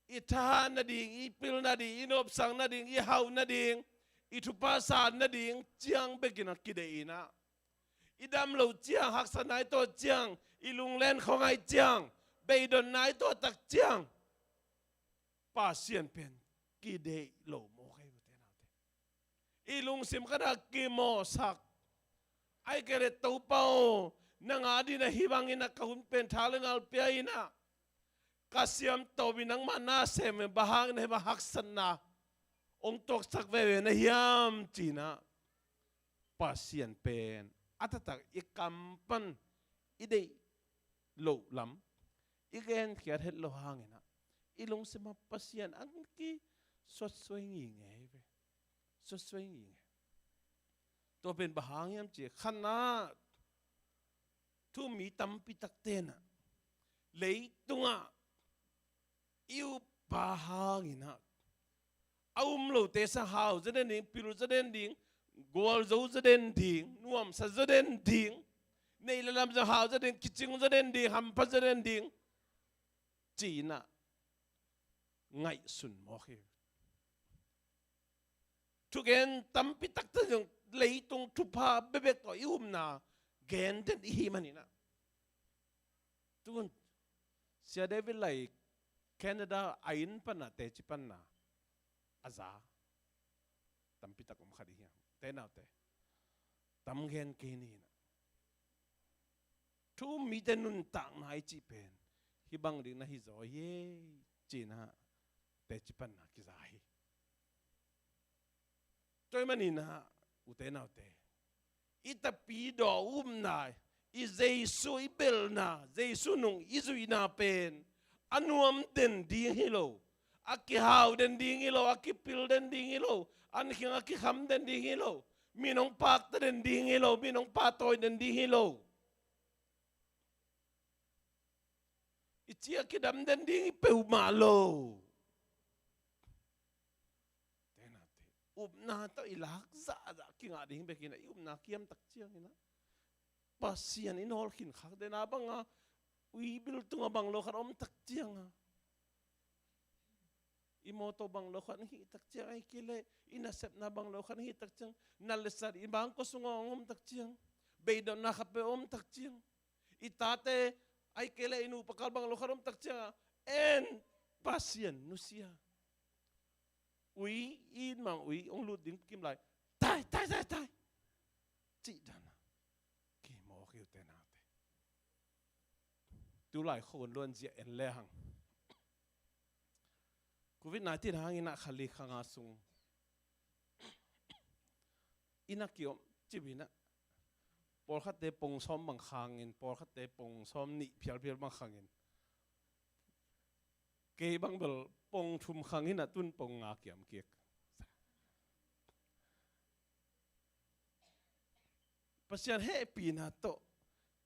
i thahat nading, i pil nading, i nopsak nading, i hau nading, i thupha sa nading ciang bekin ah kideih in ah, i dam loh ciang, haksatna i tuah ciang, i lunglen khawng ahih ciang, beidonna i tuah tak ciang, Pasian pen kideih lo mawk hi, ute naute. I lungsim khat ah kimawhsak. Ahih kei leh, "Topa aw, nang a dingin ah hih bangin ah ka hun pen tha le ngal pia in ah, ka siam tawh in nangmah na sem in, bang hangin ah hih bang haksatna hong tuaksak veve na hiam?" ci-in ah Pasian pen a taktak i kam pan i deih loh lam i genkhiat het loh hangin ah, i lungsim ah Pasian hong kisuatsuai ngingei ve. Suatsuai ngingei. Tua pen bang hang hiam cih leh, khatna, thu um mi tampi takte in ah leitungah i uppa hangin ah, a um lote sang hau zaw den ding, pil zaw den ding, gualzo zaw den ding, nuamsa zaw den ding, neih le lam zong hau zaw den, kicing zaw den ding, hampha zaw den ding, ci-in ah ngaihsun mawk hi. Thugen tampi takte zong leitung thupha bekbek tawh i upna gen den i hih manin ah, tu-in Sia David Lai Canada a inn pan ah teci panna a za tampi tak om kha ding hi hang. Ute naute, tam gen kei ni in ah, thu um mite nuntakna i cih pen hih bang ding na hi zaw hi ei, ci-in ah teci panna kiza hi. Tua ahih manin ah, ute naute, i Tapidaw upna, i Jesu i belhna, Jesu nung i zuihna pen a nuam den ding hi lo, a kihau den ding hi lo, a kipil den ding hi lo, an khing a kikham den ding hi lo, mi in hong pakta den ding hi lo, mi in hong pahtawi den ding hi lo. I ci a kidam den ding hi peuhmah lo. Ute naute, upna tawh i lak zahzah kingah ding bek in ah, i upna kiam tak ciangin ah, Pasian in hawlkhin khak den a, bang a, ui bil tungah bang lo khat om tak ciang a, i mawtaw bang lo khat hih tak ciang, ahih kei leh i nasepna bang lo khat hih tak ciang, na le sat i bangkua sungah hong om tak ciang, Beidonna khat peuh om tak ciang, i tate, ai kei le i nu pakal bang lo khat om tak ciang a, en, Pasian nusia. Ui, i mang ui hong lut ding kim lai, tai, tai, tai, tai, cih dan a kimawk hi uh te naute. Tulai khua un luanzia en le hang, covid nineteen hangin ah kha li kha nga sung inn ah kiom cip in ah, pawlkhatte pong sawm bang khangin, pawlkhatte pong sawm nih phialphial bang khangin, kei bang bel pong thum khangin ah tun pong nga kiam kik. Pasian hehpihna tawh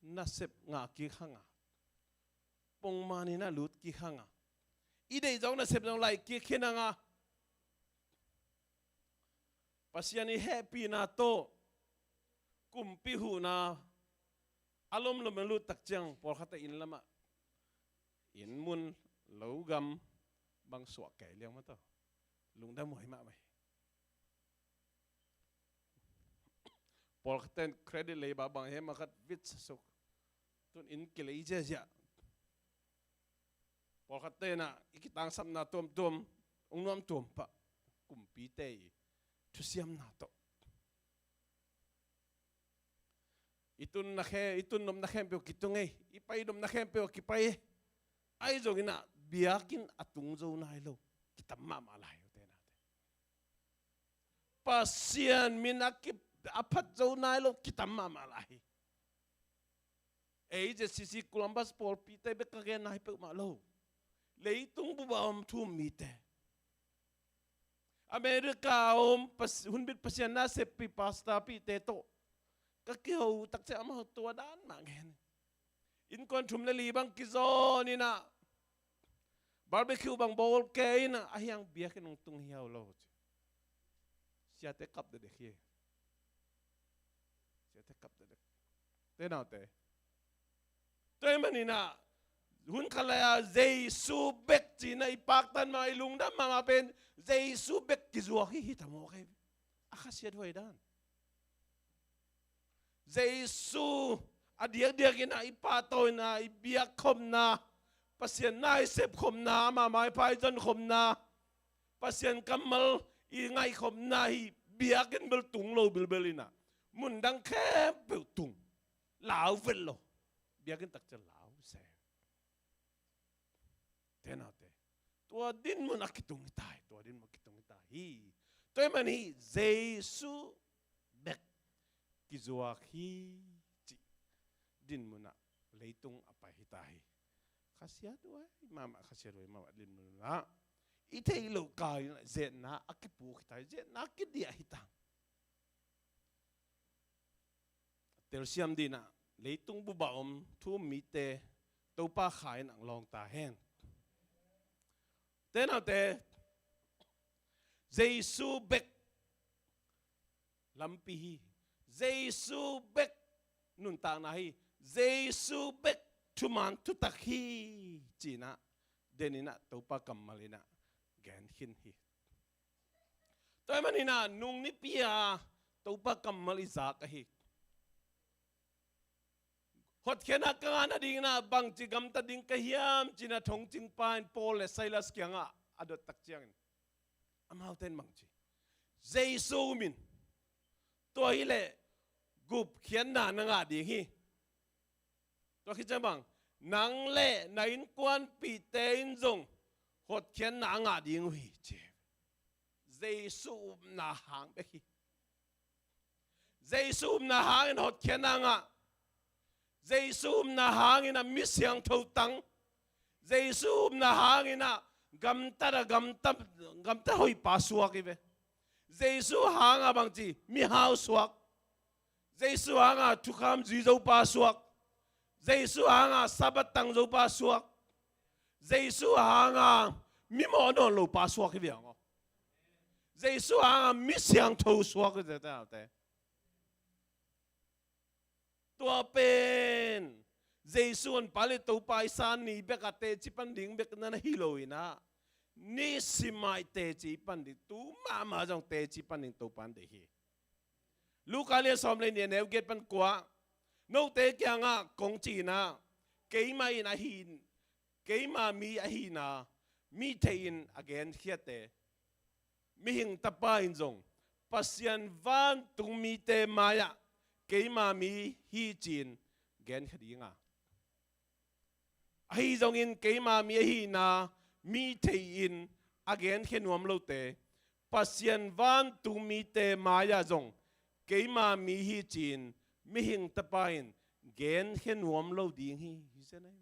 nasep ngah kik hang a, pongman in ah lut kik hang a, i deih zawk nasep zong laih kik khin hang a, Pasian i hehpihna tawh kumpi huhna a lomlom in lut tak ciang, pawlkhatte inn lamah inn mun, lo gam bang suah kei liang mah tawh lungdam huai mahmah hi. Pawlkhatte in credit lei ba bang he, mah khat vit sasuk, tun inn kilei ziahziah. Pawlkhatte in ah i kitangsapna tuamtuam hong nuam tuam pah, kumpite i thusiamna tawh. I tun na khe, i tun nopna khempeuh kitung ei, i pai nopna khempeuh kipai ei. Ahi zongin ah biakinn a tung zo nai lo kitam mahmah lai uh te naute. Pasian min a ki, a phat zo nai lo kitam mahmah lai hi. Ei Z C C Columbus pawlpite bek ka gen nai peuhmah lo. Leitung bup a om thu-um mite, America a om pas, hunbit Pasian naseppi pastor pite tawh ka kiho tak ciang amau tua dan mah gen. Innkuan thum le li bang kizawn in ah, barbecue bang bawl kei in ah, ahi hang biakinn hong tung hiau lo ci. Siate kap dekdek hi. Siate kap dekdek. Te naute, tua ahih manin ah hun khat lai-a Jesu bek ci-in ah i paktan mah, i lungdam mahmah pen Jesu bek kizuak hi, hi ta mawk hi. A khasiat huai dan. Jesu a diakdiakin ah i pahtawina, i biakkhopna, Pasian na i sepkhopna, ama maipha i zonkhopna, Pasian kammal i ngaihkhopna hi. Biakinn bel tung lo bilbel in ah, mundang khempeuh tung, lau vet lo. Biakinn tak ciang lau se. Te naute, tua dinmun a kitung hi ta hi, tua dinmun a kitung hi ta hi. Tua ahih manin Jesu bek kizuak hi cih dinmun ah leitung a pai hi ta hi. Khasiat huai mahmah, khasiat huai mahmah dinmun ah, i theih loh kal in ah zetna a kipuk hi ta hi, zetna a kidiah hi ta. Telsiam ding in ah, leitung bup a om thu-um mite Topa kha in ah lawng ta hen. Te naute, Jesu bek lampi hi. Jesu bek nuntakna hi. Jesu bek thuman thutak hi, ci-in ah, den in ah Topa kammal in ah gen khin hi. Tua ahih manin ah nung nipi a Topa kammal i zak ahi. Hotkhiatna ka ngah nadingin ah bangci gamta ding ka hiam ci-in ah thongcingpa in Paul le Silas kiangah a dot tak ciangin, amaute in bangci, Jesu um in, tua hileh gupkhiatna na ngah ding hi. Tua khit ciang bang, nang le na innkuanpihte in zong hotkhiatna a ngah ding uh hi, ci. Jesu upna hang bek hi. Jesu upna hangin hotkhiatna ngah. Jesu upna hangin a mi siangtho tang. Jesu upna hangin a gamtat a gamtat, gamtat hoihpa suak hi ve. Jesu hanga bangci, mihau suak. Jesu hanga thukham zui zopa suak. Jesu hanga Sabbath tang zopa suak. Jesu hanga mimawh nawn lopa suak hi ve hang aw. Jesu hanga mi siangtho suak hi ve te. Tua pen Jesu honpa le Topa i san ni bek a teci pan ding bek na hi lo in ah, nisim a i teci pan ding, tu mahmah zong teci pan ding Topa in deih hi. Luka lian sawm le nih, a neu giat pan kua. Note kiangah kong cihna, keimah in a hih, keima mi ahihna mi theihin a genkhiate, mihing Tapa in zong Pasian vantung mite mai-ah keima mi hi ci-in genkhia dinga, ahi zongin keima mi ahihna mi theihin a genkhia nuam lote, Pasian vantung mite mai-ah zong keima mi hi ci-in mihing Tapa in genkhia nuam lo ding hi. Hi zen ahi.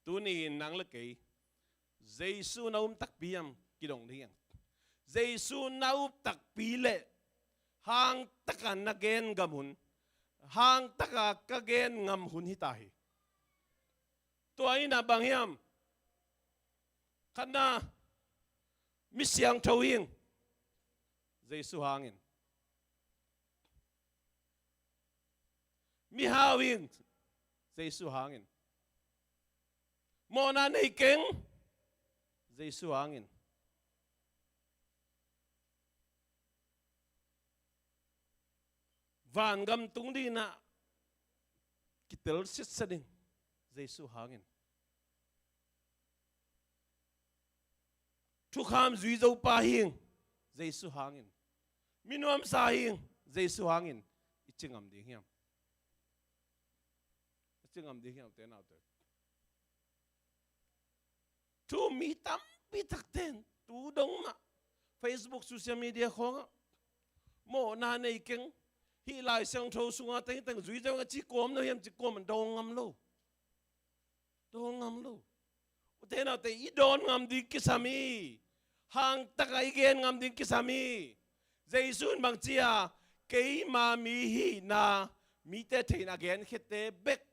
Tuni-in nang le kei Jesu na um takpi hiam kidong ding hiam? Jesu na um takpi leh hangtaka na gen ngam hun, hangtaka ka gen ngam hun hita hi. Tua in a bang hiam? Khatna, mi siangtho hing, Jesu hangin. Mi hau hing, Jesu hangin. Mawhna nei keng, Jesu hangin. Vangam tung dinah kitel sitsa ding, Jesu hangin. Thukham zui zo pa hing, Jesu hangin. Mi nuamsa hing, Jesu hangin. I ci ngam ding hiam? I ci ngam ding hiam, te naute? Thu mi tampi takten tu dong mah Facebook, social media khawngah mawhna nei keng, hih Lai Siangtho sunga tengteng zui zo nga ci kawm no hiam ci kawm, dawng ngam lo. Dawng ngam lo. U te nau te, i dawn ngam ding kisam hi. Hangtaka i gen ngam ding kisam hi. Jesu in bang ci a, keima mi hihna mite theihin a genkhiate bek,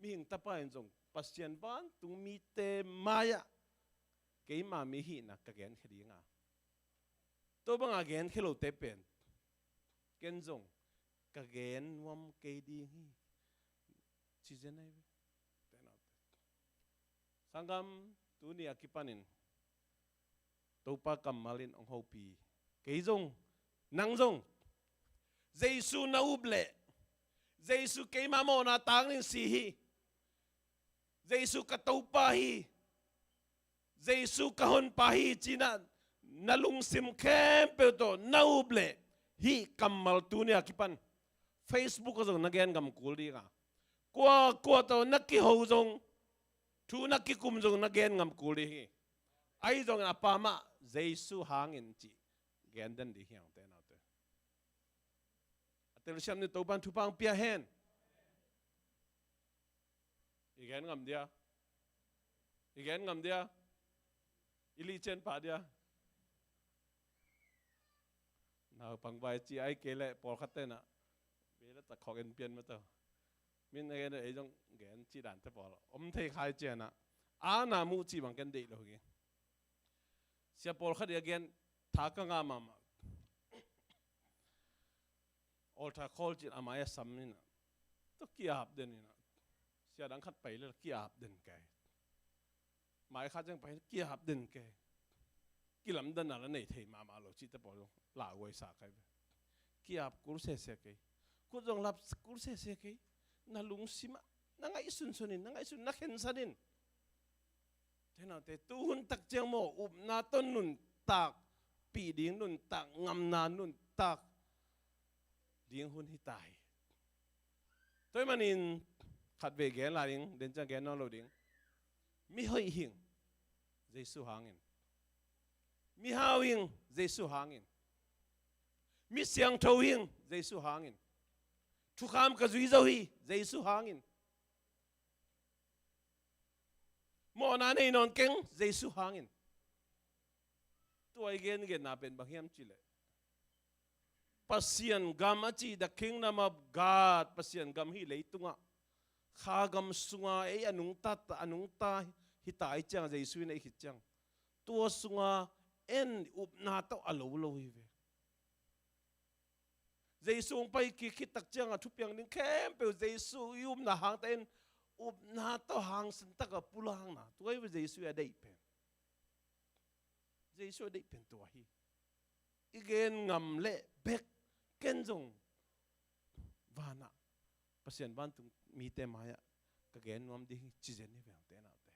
mihing Tapa in zong Pasian vantung mite mai-ah keima mi hihna ka genkhia dinga, tua banga genkhia lote pen ken zong ka gen nuam kei ding hi, ci zen ahi ve. Sanggam, tuni a kipanin Topa kammal in hong hopih. Kei zong, nang zong, Jesu na up leh, Jesu keima mawhna tangin si hi, Jesu ka Topa hi, Jesu ka Honpa hi ci-in na lungsim khempeuh tawh na up leh, hih kammal tuni a kipan Facebook ah zong na gen ngam kul dinga, kua kua tawh na kiho zong, thu na kikum zong na gen ngam kul ding hi. Ahi zongin a pa mah Jesu hangin ci gen den ding hi hang, te naute. A telsiam ni, Topan thupha hong pia hen. I gen ngam dia? I gen ngam dia? I lihcian pah dia? Naupang vai ci ai kei leh pawlkhat tenah bela tak khawk en pian mataw. Min a gen ei zong gen cih dante pawl om thei khai cianah, a na muh cih bang ken deih lo hi. Sia pawlkhat i a gen tha ka ngah mahmah. Altar call cin a mai a sam inah, tua ki-ap den inah, sia dang khat pai le ki-ap den kei. Mai khat ciang pai ki-ap den kei. Kilamdanna la nei thei mahmah lo cihte pawl zong lauhuai sa kai ve. Ki-ap kul sese kei. Khut zong lap kul sese kei. Na lungsimah na ngaihsun sunin, na ngaihsun na khensanin. Te naute, tuhun tak ciang maw, upna tawh nuntakpih ding, nuntak ngamna nuntak ding hun hita hi. Tua ahih manin khatvei gen lai ding, den ciang gen nawn lo ding. Mi hoih hing, Jesu hangin. Mi hau hing, Jesu hangin. Mi siangtho hing, Jesu hangin. Thukham ka zui zo hi, Jesu hangin. Mawhna nei nawn keng, Jesu hangin. Tua i gengenna pen bang hiam cihleh, Pasian gam a cih, the kingdom of God, Pasian gam hih leitungah, kha gam sunga ei a nungta, a nungta hita i ciang, Jesu in ei khit ciang, tua sunga en upna tawh a lo lo hi ve. Jesu hong pai kik khit tak ciangah thupiang ding khempeuh Jesu i upna hangta in, upna tawh hangsan taka pulakna, tua hi ve Jesu a deih pen. Jesu a deih pen tua hi. I gen ngam leh bek, ken zong vanah Pasian vantung mite mai-ah ka gen nuam ding hi ci zen hi veng te naute.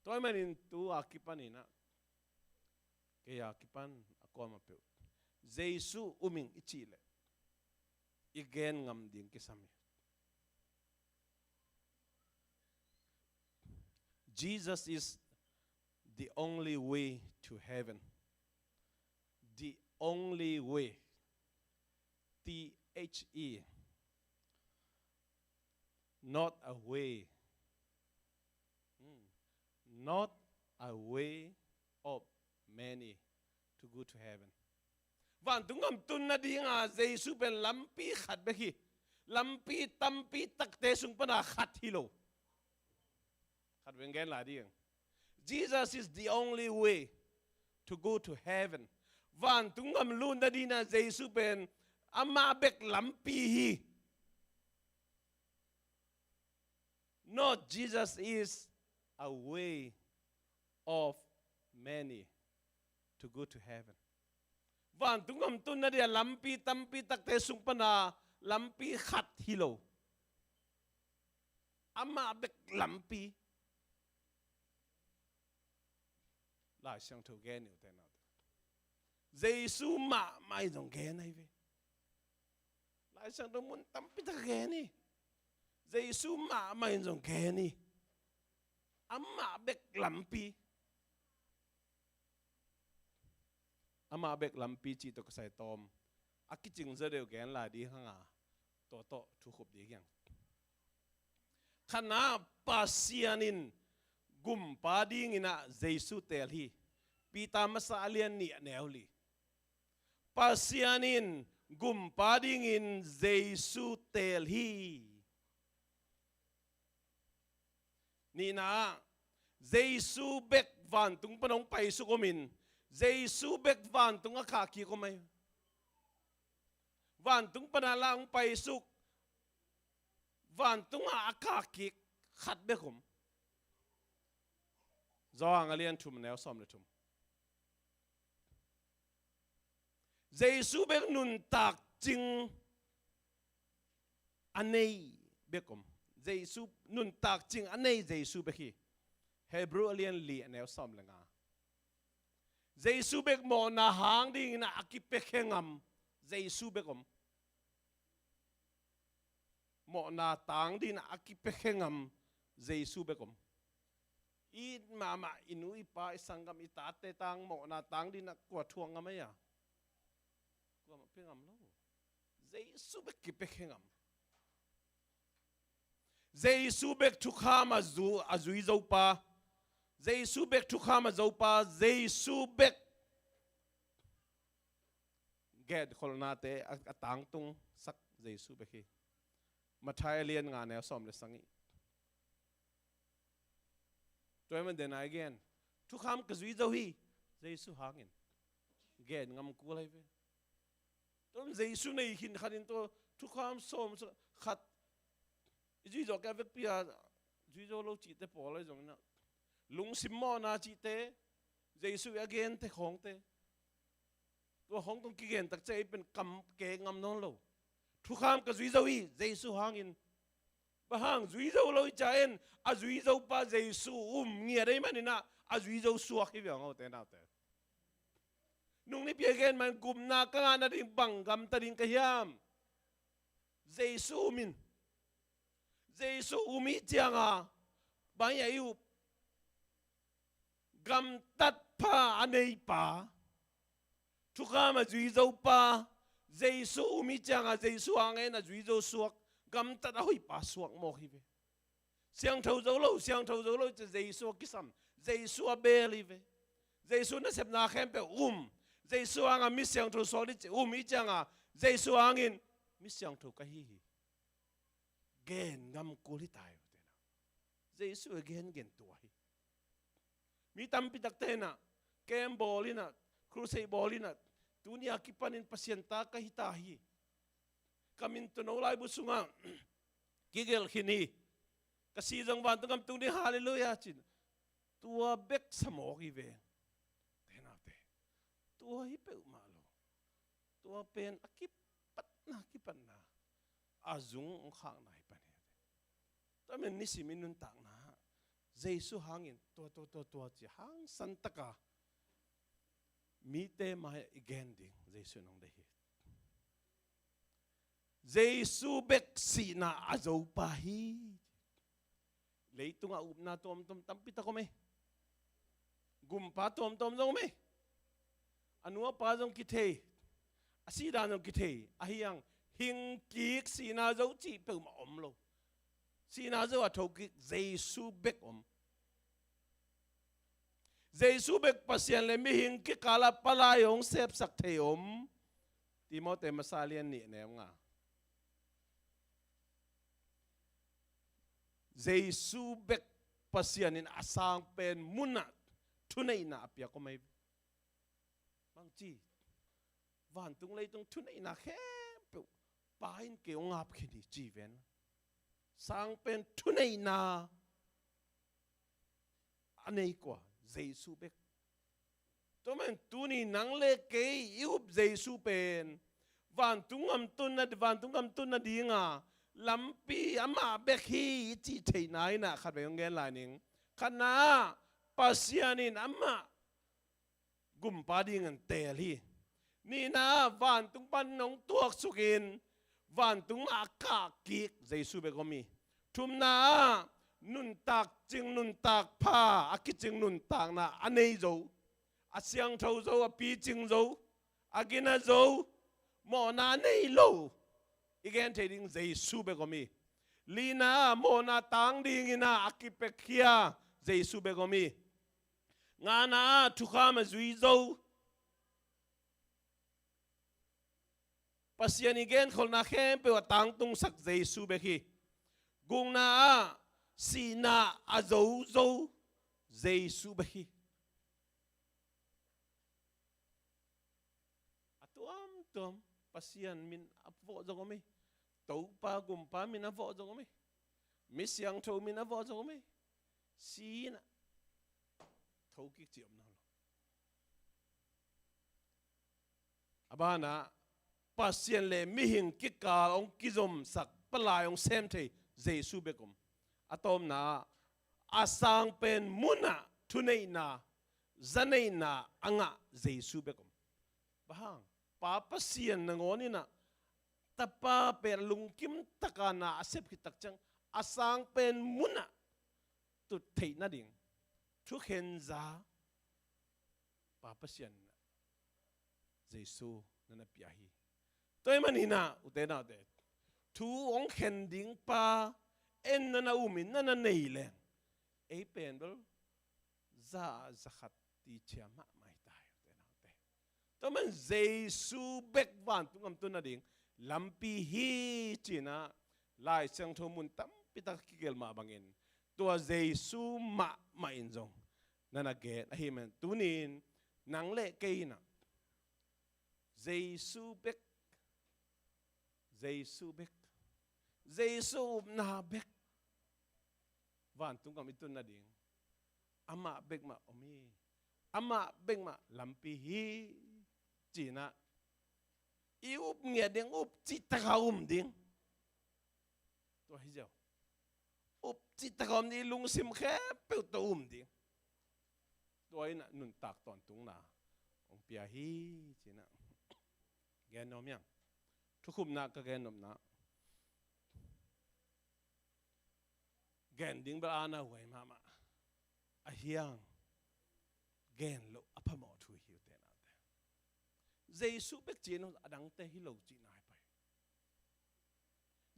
Tua ahih manin tu a kipanin ah kei a kipan a kuamah peuh Jesu um ing i cih leh i gen ngam ding kisam hi. Jesus is the only way to heaven. The only way. T H E. Not a way. Hmm. Not a way of many to go to heaven. Vantung gam tun nadinga Jesu pen lampi khat bek hi. Lampi tampi takte sung pana khat hi lo. Khat bek gen lai ding. Jesus is the only way to go to heaven. Vantung gam lut nadinga Jesu pen amah bek lampi hi. Not Jesus is a way of many to go to heaven. Vantung gam tun nadia lampi tampi takte sung pana lampi khat hi lo. Amah bek lampi. Lai Siangtho gen uh te naute. Jesu mahmah in zong gen ahi ve. Lai Siangtho mun tampi tak gen hi. Jesu mahmah in zong gen hi. Amah bek lampi. Amah bek lampi cih tawh ka sai tawm a kicing zaw deuh gen lai ding hanga, tua tawh thu khup ding hiang. Khatna, Pasian in gumpa dingin ah Jesu teel hi. Peter masa a lian nih a neu li. Pasian in gumpa dingin Jesu teel hi. Nihna ah, Jesu bek vantung pan hong paisuk om in, Jesu bek vantung a khahkik om ahi. Vantung pana la hong paisuk, vantungah a khahkik khat bek om. Johan a lian thum a neu sawm le thum. Jesu bek nuntak cing a nei bek om. Jesu nuntak cing a nei Jesu bek hi. Hebrew a lian li a neu sawm le nga. Jesu bek mawhna hang dingin a kipia khe ngam Jesu bek om. Mawhna tang dingin a kipia khe ngam Jesu bek om. I mahmah, i nu i pa, i sanggam, i tate tang mawhna tang dingin a kua thuak ngam ahi a? Kuamah pia ngam lo. Jesu bek kipia khe ngam. Jesu bek thukham a zu, a zui zo pa. Jesu bek thukham a zo pa. Jesu bek genkholhnate a, a tangtung sak Jesu bek hi. Matthai a lian nga neu sawm le sagih. Tua ahih man dena i gen. Thukham ka zui zo hi. Jesu hangin. Gen ngam kul ahi ve. Tua Jesu nei khin khat in tua thukham sawm khat i zui zo kei a vekpi a zui zo lo cihte pawl ahi zongin ah, lungsim mawhna cihte, Jesu i a gente khawngte. Tua khawng tawh kigen tak ciang ei pen kam kek ngam nawn lo. Thukham ka zui zo hi, Jesu hangin. Bang hang zui zo lo i ciang en, a zui zo pa Jesu um ngiat ahih manin ah, a zui zo suak hi ve ung, ute naute. Nung nipi a gen man gupna ka ngah nading bang gamta ding ka hiam? Jesu um in. Jesu um i cianga bang hi a i up? Gamtat pha a nei pa, thukham a zui zo pa, Jesu um i cianga Jesu hang en a zui zo suak, gamtat a hoih pa suak mawk hi ve. Siangtho zo lo, siangtho zo lo ci Jesu a kisam, Jesu a bel hi ve. Jesu nasepna khempeuh um, Jesu hanga mi siangtho suak ding ci um i cianga Jesu hangin mi siangtho ka hi hi. Gen ngam kul hi ta hi ute na. Jesu a gen gen tua hi. Mi tampi takte in ah, camp bawl in ah, crusade bawl in ah, tuni a kipanin Pasian ta ka hi ta hi. Ka min tuuno laibu sungah kigelh khin hi. Ka si zong vantung gam tung ding, halleluiah cin. Tua bek sa mawk hi ve. Te naute. Tua hi peuhmah lo. Tua pen a kipatna, kipatna. a zung hong khakna hi pan hi. Tua men nisim i nuntakna Jesu hangin tua, tua, tua, tua ci hangsan taka mite mai i gen ding Jesu in hong deih hi. Jesu bek sihna a zopa hi. Leitungah upna tuamtuam tampi tak om hi. Gumpa tuamtuam zong om hi. A nu a pa zong kithei, a sihdan zong kithei. Ahi hang hing kik sihna zo cih peuhmah om lo. Sihna zo a thokik Jesu bek om. Jesu bek Pasian le mihing kikal ah palai hong sepsak thei om. Timote masa lian nih neu nga. Jesu bek Pasian in a sang pen munah thuneihna a piak om hi. Bangci, vantung leitung thuneihna khempeuh Pa in kei hong ap khin hi ci ven. Sang pen thuneihna a nei kua? Jesu bek. Tua man tuni nang le kei i up Jesu pen vantung gam tunna, vantung gam tunna dinga lampi amah bek hi i cih theihna in ah khatvei hong gen lai ning. Khatna ah Pasian in amah gumpa dingin teel hi. Nihna ah vantung pan nong tuaksuk in vantung ah a kah kik Jesu bek om hi. Thumna ah nuntak cing, nuntak pha, a kicing nuntakna a nei zo, a siangtho zo, a picing zo, a gina zo, mawhna a nei lo i gen thei ding Jesu bek om hi. Lina ah mawhna tang dingin ah a kipekkhia Jesu bek om hi. Ngana ah thukham a zui zo, Pasian i genkholhna khempeuh a tangtungsak Jesu bek hi. Gukna ah sihna a zozo Jesu bek hi. A tuamtuam Pasian min a vawh zong om hi. Topa gumpa min a vawh zong om hi. Mi siangtho min a vawh zong om hi. Sihna thokik ci om nawn lo. A banah Pasian le mihing kikal hong kizomsak, palai hong sem thei Jesu bek om. A tawpna ah a sang pen munah thuneihna, zaneihna a ngah Jesu bek om. Bang hang? Pa Pasian nangawn in ah Tapa pen a lungkim taka na a sep khit tak ciang a sang pen munah tut theih nading thukhen za Pa Pasian Jesu na na pia hi. Tua ahih manin ah ute naute, thu hong khen ding pa en na na um in na na nei leng ei pen bel za, za khat ti cia mahmah hi ta hi ute naute. Tua man Jesu bek vantung gam tun nading lampi hi ci-in ah Lai Siangtho mun tampi tak kigelh mah bangin tua Jesu mahmah in zong na na gen ahih man tunin nang le kei in ah Jesu bek, Jesu bek, Jesu upna bek vantung gam i tun nading amah bek mah om hi. Amah bek mah lampi hi ci-in ah i up ngiat ding, up cihtak a um ding. Tua hi ziau. Up cihtak a um ding, i lungsim khempeuh tawh um ding. Tua in ah nuntak tawntungna hong pia hi ci-in ah gen nuam hi ing. Thukhupna ka gen nopna gen ding bel a na huai mahmah. Ahi hang gen loh a phamawh thu hi ute naute. Jesu bek ci-in a dangte hi lo cihna hi pai.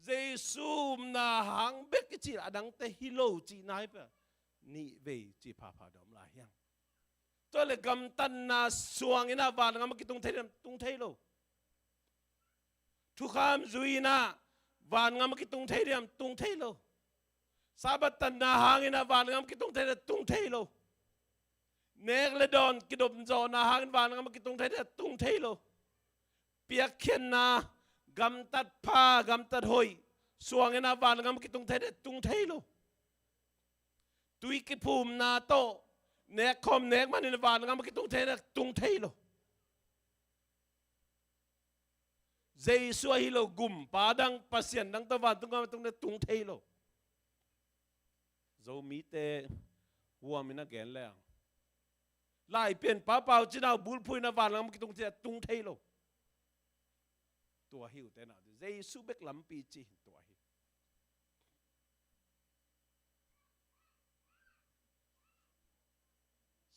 Jesu upna hang bek i cih a dangte hi lo cihna hi pai. Nih vei cih phapha dawm lai hi ing. Tua leh gamtatna suang in ah vangam a kitung thei diam? Tung thei lo. Thukham zui in ah vangam a kitung thei diam? Tung thei lo. Sabbath tatna hangin ah vangam a kitung thei diam? Tung thei lo. Nek le dawn kidop zawhna hangin vangam a kitung thei diam? Tung thei lo. Piakkhiatna, gamtat pha, gamtat hoih suang in ah vangam a kitung thei diam? Tung thei lo. Tui kiphumna tawh nek khawm nek manin vangam a kitung thei diam? Tung thei lo. Jesu ahi lo gumpa dang, pasian dang tawh vantung gam a tung le tung thei lo. Zomite huamin a gen leng, Laipian Papa uh cinau bulphuh in a vanlam kitung ci a tung thei lo. Tua hi uh te na, Jesu bek lampi ci hi tua hi.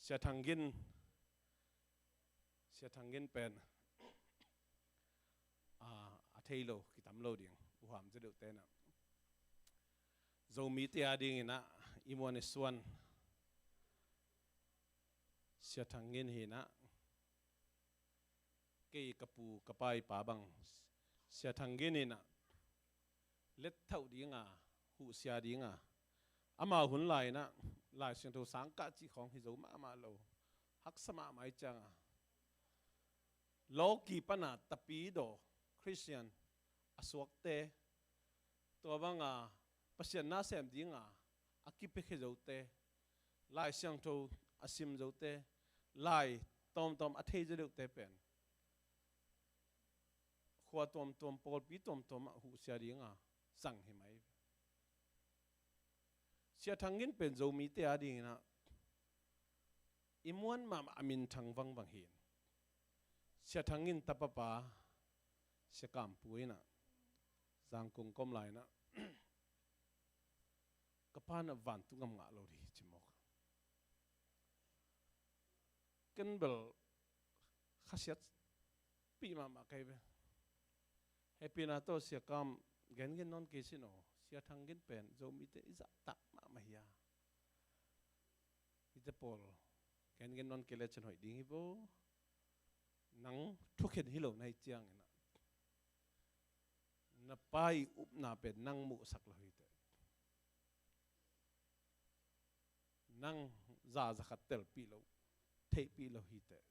Sia Thang Gin, Sia Thang Gin pen, a, a thei lo kitam lo ding, u Ham Za Deuh te na. Zomite a dingin ah, i muan i suan Sia Thang Gin hi na, kei ka pu ka pa i pa bang Sia Thang Gin in ah, let thauh dinga, huhsia dinga, amau hun lai in ah, Lai Siangtho sang kah cih khawng hi zo mahmah lo, haksa mahmah i cianga, lawki pana tapidaw Khristian a suakte, tua banga Pasian na sem dinga a kipiakhia zote, Lai Siangtho a sim zote, lai tawmtawm a thei zo deuhte pen khua tuamtuam, pawlpi tuamtuam ah huhsia dinga zang hi mai. Sia Thang Gin pen Zomite a dingin ah, i muan mahmah a minthang vangvang hi. Sia Thang Gin tapapa Sia Kam Pu in ah, Zangkong ka om lai in ah, ka pa in ah vantung gam ngah lo ding hi ci mawk. Ken bel khasiatpih mahmah ka hi ve. Hehpihna tawh Sia Kam, gengen nawn kei sin aw, Sia Thang Gin pen Zomite i zahtak mahmah hi a. Hihte pawl gengen nawn kei lecin hoih ding hi vo. Nang thukhen hi lo na hi ciangin ah, na pa i upna pen nang muhsak lo hi teh. Nang za, za khat telpih lo, theihpih lo hi teh.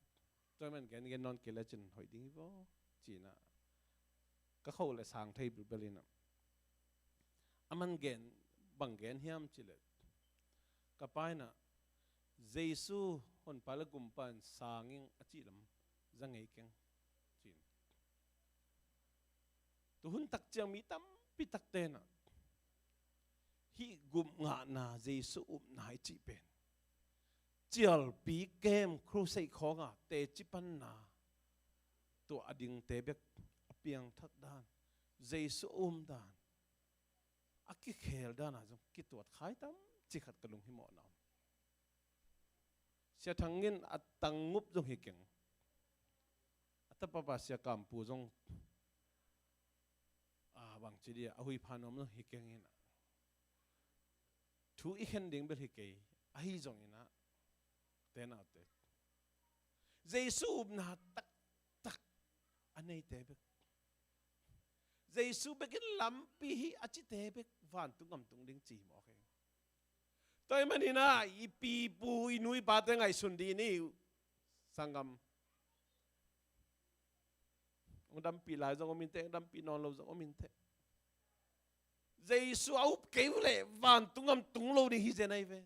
Tua man gengen nawn kei lecin hoih ding hi vo, ci-in ah ka kho le sang thei bilbel in ah. A man gen, bang gen hiam cih leh, ka pa in ah, Jesu honpa le gumpa in sang ing a cih lam za ngei keng, ci-in. Tu hun tak ciang mi tampi takte in ah, hih gupngahna, Jesu upna i cih pen cialpi kem, crusade khawng a teci panna, tua a dingte bek a piangthak dan, Jesu a um dan, a kikhel dan a zong kituat khai tam cih khat ka lunghimawhna om. Sia Thang Gin a tangngup zong hi keng. A tapapa Sia Kam Pu zong, a, bangci dia, a huipha nuam zong hi keng in ah, thu i khen ding bel hi kei, ahi zongin ah, te naute, Jesu upna taktak a neite bek, Jesu bekin lampi hi a cite bek vantung gam tung ding ci hi mawk hi. Tua ahih manin ah, i pi i pu, i nu i pate ngaihsun dih ni uh, sanggam. Hong dampih lai zong om inteh, hong dampih nawn lo zong om inteh. Jesu a up kei uh leh vantung gam tung lo ding hi zen ahi ve.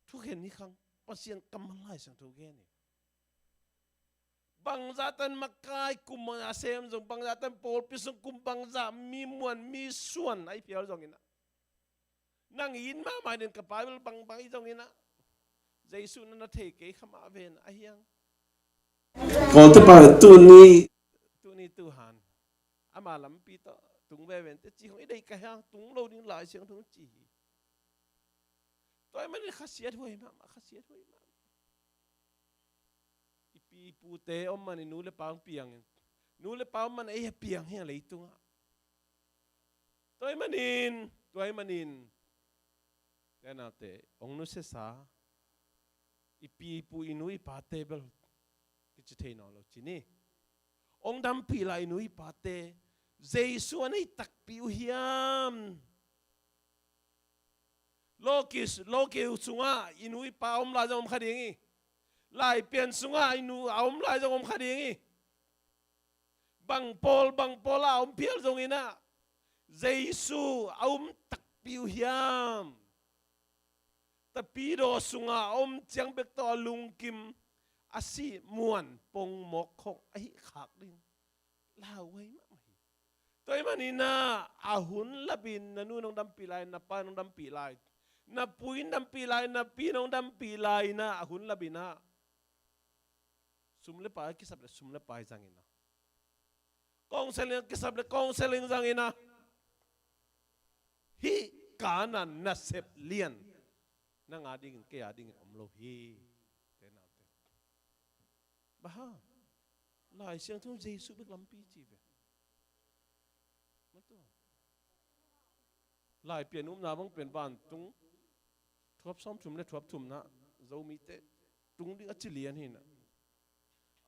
Thukhen hi khang, Pasian kammal Lai Siangtho gen hi. Bangzah tan makai kum a sem zong, bangzah tan pawlpi sung kum, bangzah mi muan mi suan a i phial zongin ah, nang i it mahmah in ka pa bel bangbang hi zongin ah, Jesu na na thei kei kha mah ven a hiang. Kawlte pa tuni, tuni tuhan ama lampi tawh tung veve inteh ci khong i deih ka hiang, tung lo ding Lai Siangtho ci hi. Tua ahih manin khasiat huai mahmah, khasiat huai mahmah. I pi i pute om man i nu le pa hong piangin, nu le pa om man ei a piang hi a leitungah. Tua ahih manin, tua ahih manin, te naute, hong nusiasa, i pi i pu i nu i pate bel kici thei nawn lo ci ni. Hong dampih lai i nu i pate, Jesu a nei takpi uh hiam? Lawki, lawki uh sungah i nu i pa om lai zong om kha ding hi. Laipian sungah i nu a om lai zong om kha ding hi. Bang pawl, bang pawl a om phial zongin ah, Jesu a um takpi uh hiam? Tapidaw sungah a om ciang bek tawh a lungkim, a sih muan pongmawk khong ahi khak ding. lauhuai mahmah hi. Tua ahih manin ah, a hun lapin na nu in hong dampih lai, na pa in hong dampih lai, na pu in dampih lai, na pi in hong dampih lai in ah, a hun lapin ah, sum le pai kisap leh sum le pai zang in ah, counseling kisap leh counseling zang in ah, hih Kanaan nasep lian nang a dingin, kei a dingin om lo hi. Te naute, bang hang? Lai Siangtho in Jesu bek lampi ci ve. Mah tua, Laipi a upna bang pen vantung thuap sawmthum le thuap thumna, Zomite tung ding a ci lian hi in ah,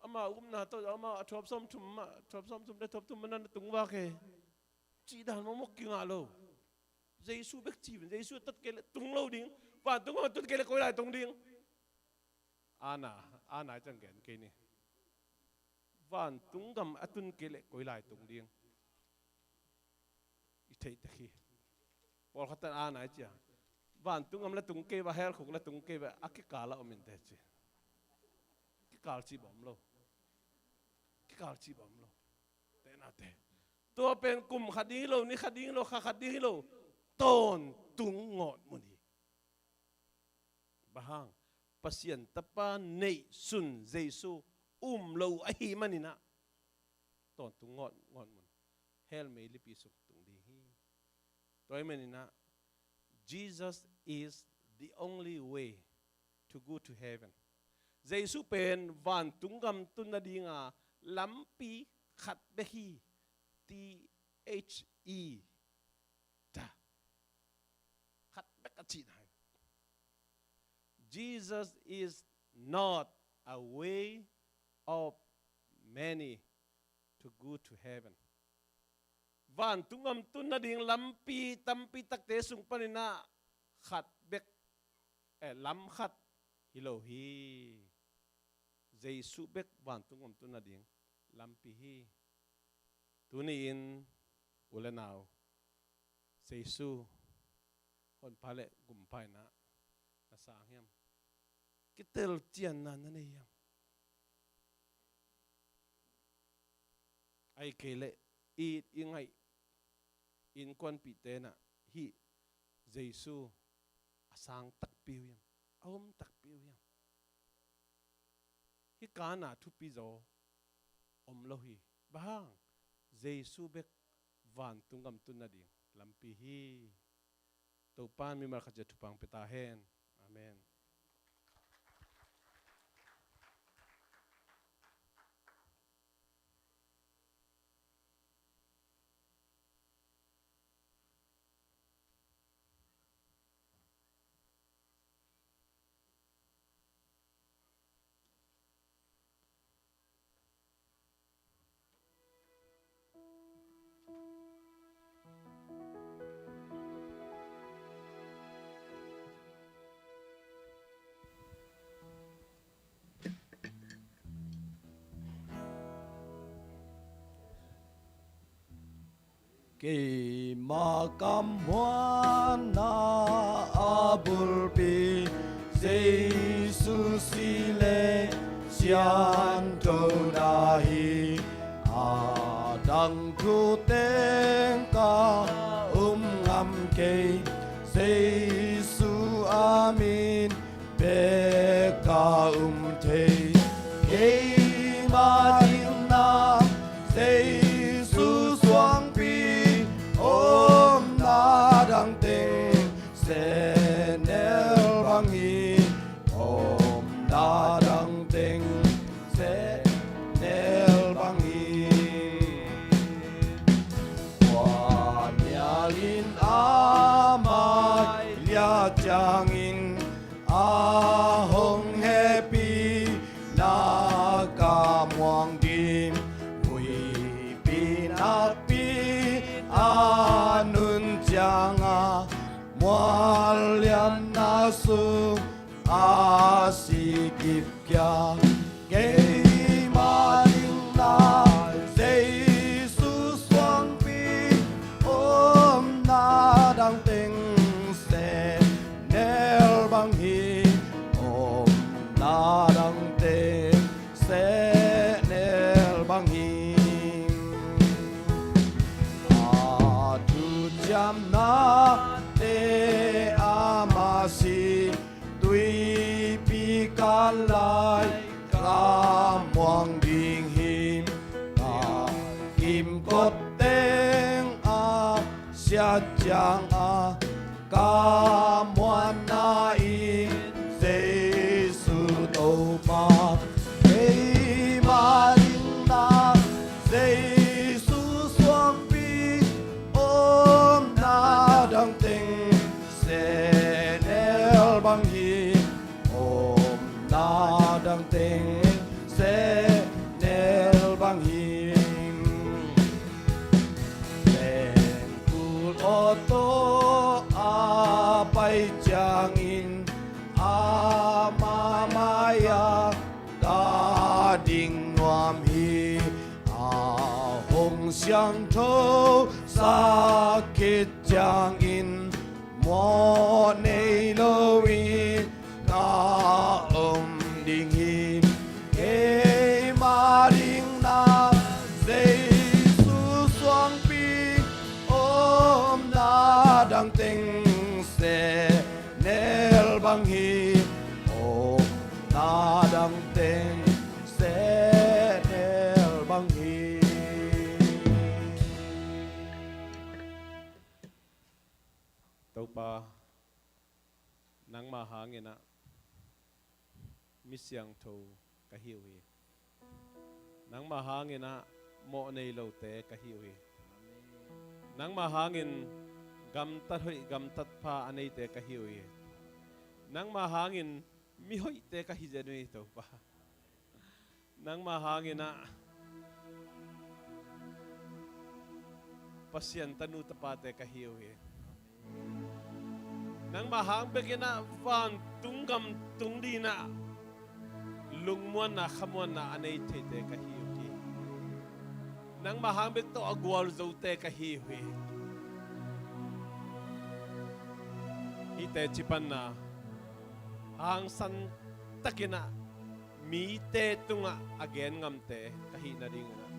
ama upna tawh, ama a thuap sawmthum mah, thuap sawmthum le thuap thum mah na tung vak e, cih dan mawkmawk kingah lo. Jesu bek ci ve, Jesu a tot kei leh tung lo ding. Vantung gam a tun kei leh koi lai tung ding? Ana, ana i ciang gen kei ni. Vantung gam a tun kei leh koi lai tung ding? I theih tek hi. Pawlkhat in ana i ci a, vantung gam la tung kei va, hell khuk la tung kei va, a kikal a om in teh ci. Kikal cih bang om lo. Kikal cih bang om lo. Te naute, tua pen kum khat ding hi lo, ni khat ding hi lo, kha khat ding hi lo. Tawntung ngawt mun hi. Bang hang? Pasian Tapa neihsun Jesu um lo ahih manin ah, tawntung ngawt, ngawt mun, hell meilipi sung tung ding hi. Tua ahih manin ah, Jesus is the only way to go to heaven. Jesu pen vantung gam tun nading a lampi khat bek hi. T H E. Ta. Khat bek a cihna hi. Jesus is not a way of many to go to heaven. Vantung gam tun nading lampi tampi takte sung panin ah khat bek, eh, lam khat hi lo hi. Jesu bek vantung gam tun nading lampi hi. Tuni-in u le nau, Jesu honpa le gumpa in ah na sang hiam? Kitelcianna na nei hiam? Ahih kei leh i, i ngaih innkuanpihte in ah hih Jesu a sang takpi uh hiam? A om takpi uh hiam? Hih Kanaan thupi zaw om lo hi. Bang hang? Jesu bek vantung gam tun nading lampi hi. Topa'n mimal khat ciat thupha hong pia ta hen. Amen. Keima kammuanna a bulpi Jesu si le siangthona hi. A dang thu teng ka um ngam kei, Jesu a min bek ka um thei. Keima dingin Jesu suangpi omna dang teng sehnel bang hi. Omna dang teng sehnel bang hi. Tua nialin a mai liat ciangin a hong hehpihna ka muang ding. Huihpi nakpi a nun ciangah mual lianna sung a si kip kia. Keima dingin Jesu suangpi omna dang teng sehnel bang hi. Omna dang teng sehnel bang hi. Te a masi tuipi kan lai ka muang ding hi. Ka kimkot teng a siat ciang a ka muanna in Jesu Topa, keima dingin Jesu suangpi omna dang teng sehnel bang hi. Omna dang teng sehnel bang hi. Pengkul awtaw a pai ciangin ama mai-ah ka ding nuam hi. A hong siangtho sak khit ciangin mawh nei lo-in ka om ding hi. Keima dingin Jesu suangpi omna dang teng sehnel bang hi. Omna dang teng sehnel bang hi. Topa, nangma hangin ah mi siangtho ka hi uh hi. Nangma hangin ah mawh nei lote ka hi uh hi. Nangma hangin gamtat hoih gamtat pha a neite ka hi uh hi. Nangma hangin mi hoihte ka hi zen uh hi, Topa. Nangma hangin ah Pasian tanu tapate ka hi uh hi. Nangma hang bekin ah vantung gam tung dingin ah lungmuanna khamuanna a nei theite ka hi uh hi. Nangma hang bek tawh a gualzote ka hi uh hi. Hihte cipanna hangsan takin ah mite tungah a gen ngamte ka hih nadingin ah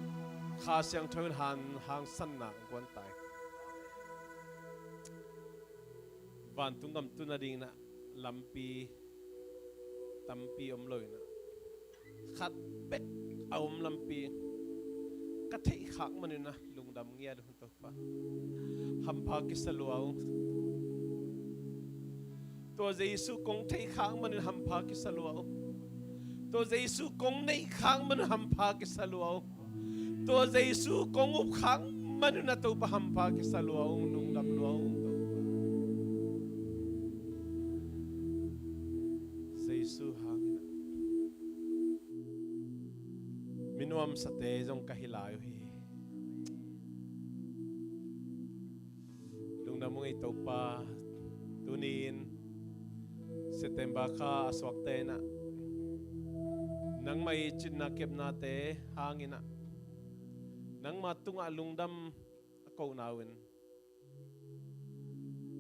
Kha Siangtho in han hangsanna guan ta hi. Vantung gam tu nadingin ah lampi tampi om lo-in ah khat bek a om lampi ka theih khak manin ah lungdam ngiat uh, Topa. Hampha kisa lua ung. Tua Jesu kong theih khak manin hampha kisa lua ung. Tua Jesu kong neih khak manin hampha kisa lua ung. Tua Jesu kong up khak manin ah, Topa, hampha kisa lua ung, lungdam lua ung, Topa. Jesu hangin ah mi nuamsate zong ka hi lai uh hi. Lungdam ung ei, Topa. Tuni-in September kha a suakte in ah nangmah i cinna kepnate hangin ah nangma tungah lungdam a kohna uh in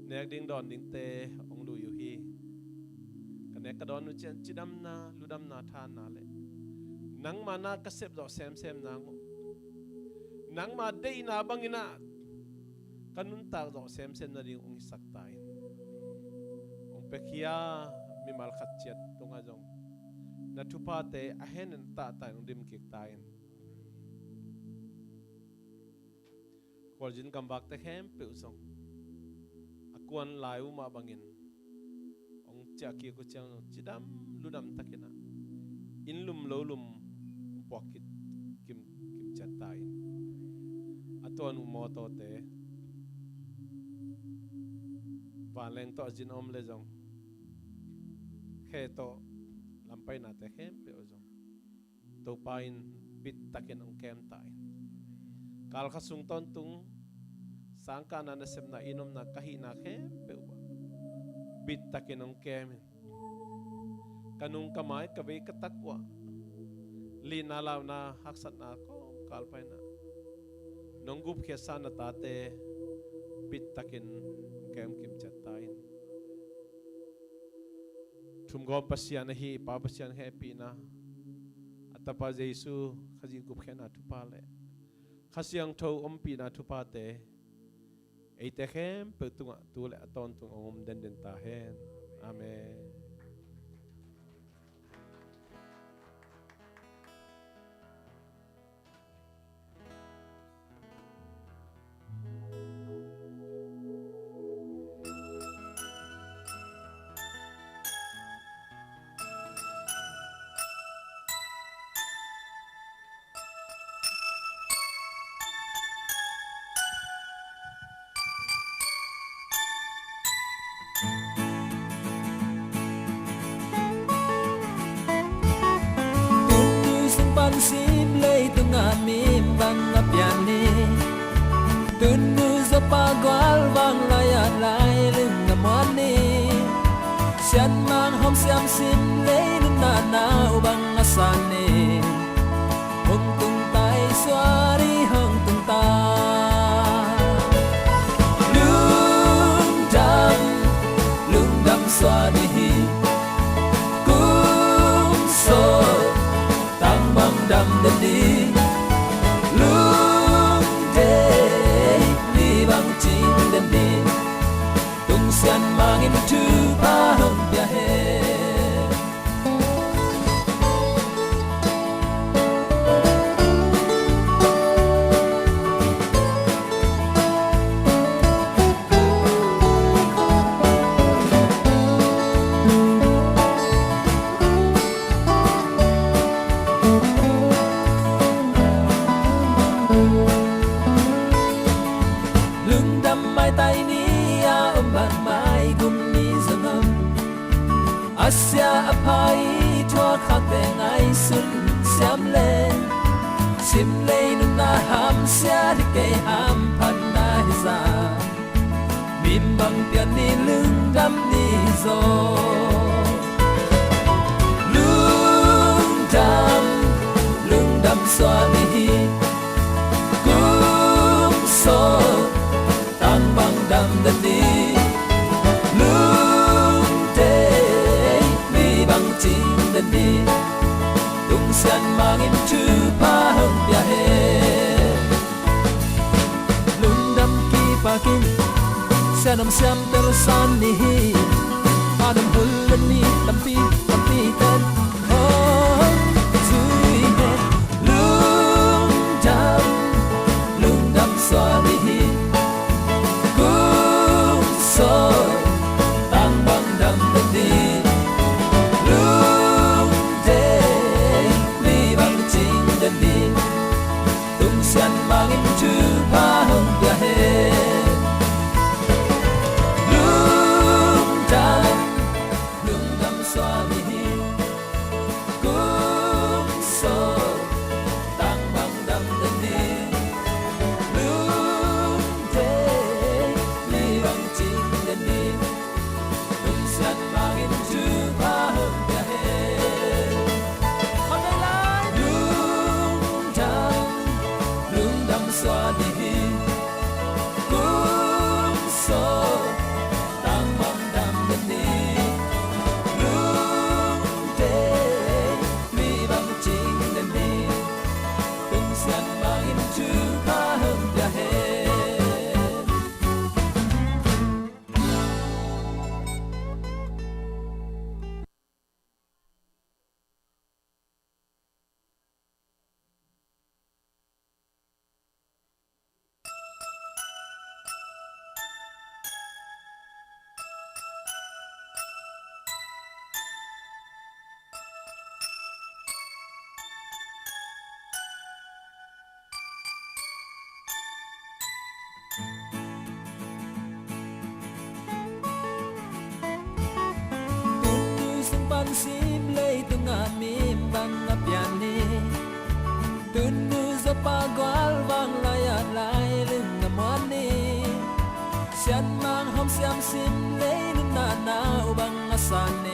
nek ding dawn dingte hong lui uh hi. Ka nek ka dawn uh ciang cidamna, ludamna, thahatna le nangma na ka sep zawh semsem nang uh, nangma deihna bangin ah ka nuntak zawh semsem nading hong hisak ta in. Hong piakhia mimal khat ciat tungah zong na thuphate a henin a tahtak in hong dim kik ta in. Khualzin gamvakte khempeuh zong a kuan lai uh mah bangin hong ciah kik uh ciang zong cidam ludam takin ah inn lum lo lum puak kik kim, kim ciat ta in. A tuan uh mawtawte, vanleng tawh a zin a om le zong, khe tawh lampainate khempeuh zong Topa in bittakin hong kem ta in. Kalkha sung tawntung sangkahna nasepna inn omna ka hihna khempeuh uh ah bittakin hong kem in. Ka nung ka mai, ka vei ka tak uh ah litna launa haksatna kawmkal paina nong gupkhiatsa na tate bittakin hong kem kim ciat ta in. Thumgawm Pasian ahi i Pa Pasian hehpihna, a Tapa Jesu Khazih gupkhiatna thupha le Kha Siangtho ompihna thuphate eite khempeuh tungah tu le a tawntung hong om denden ta hen. Amen. Tuni sung pan sim leitungah mi bang a pian ni. Tuni Joppa gual vang lai-ah lai lung a muan ni. Sianmang hong siam sim lei nuntakna uh bang a san ni. Hong tung ta i suan i hong tung ta. Lungdam, lungdam suan i hi. Kum sawm tang bang dam den ding. Lungdei ni bang cing den ding. Tung Sianmang in thupha hong pia hen. Lungdam maitai ni a om bang mai gum ni zong om. A sia a pha i thuak khakte ngaihsun siam leng. Sim lei nunna hamsia hi kei hamphatna hi za. Mi bang pian ni lungdam ni zaw. Lungdam, lungdam suan i hi. Kum sawm tang bang dam den ni. Lungdei ni bang cing den ni. Tung Sianmang in thupha hong pia hen. Lungdam kipakin Sian om siam tel san ni hi. A dam hul le ni tampi tampi ten hong zui hen. Lungdam, lungdam suan i hi. Kum sawm tang bang dam den ni. Lungdei ni bang cing den ni. Tung Sianmang in thupha hong pia hen. Lungdam, lungdam suan i hi. Kum sawm tang bang dam den ni. Lungdei ni bang cing den ni. Tung Sianmang in thupha hong pia hen. Lungdam, lungdam suan i hi. Kum sawm tang bang dam den ni. Lungdei ni bang cing den ni. Tung Sianmang in thupha hong pia hen. Tuni sung pan sim leitungah mi bang a pian ni. Tuni Joppa gual vang lai-ah lai lung a muan ni. Sianmang hong siam sim lei nuntakna uh bang a san ni.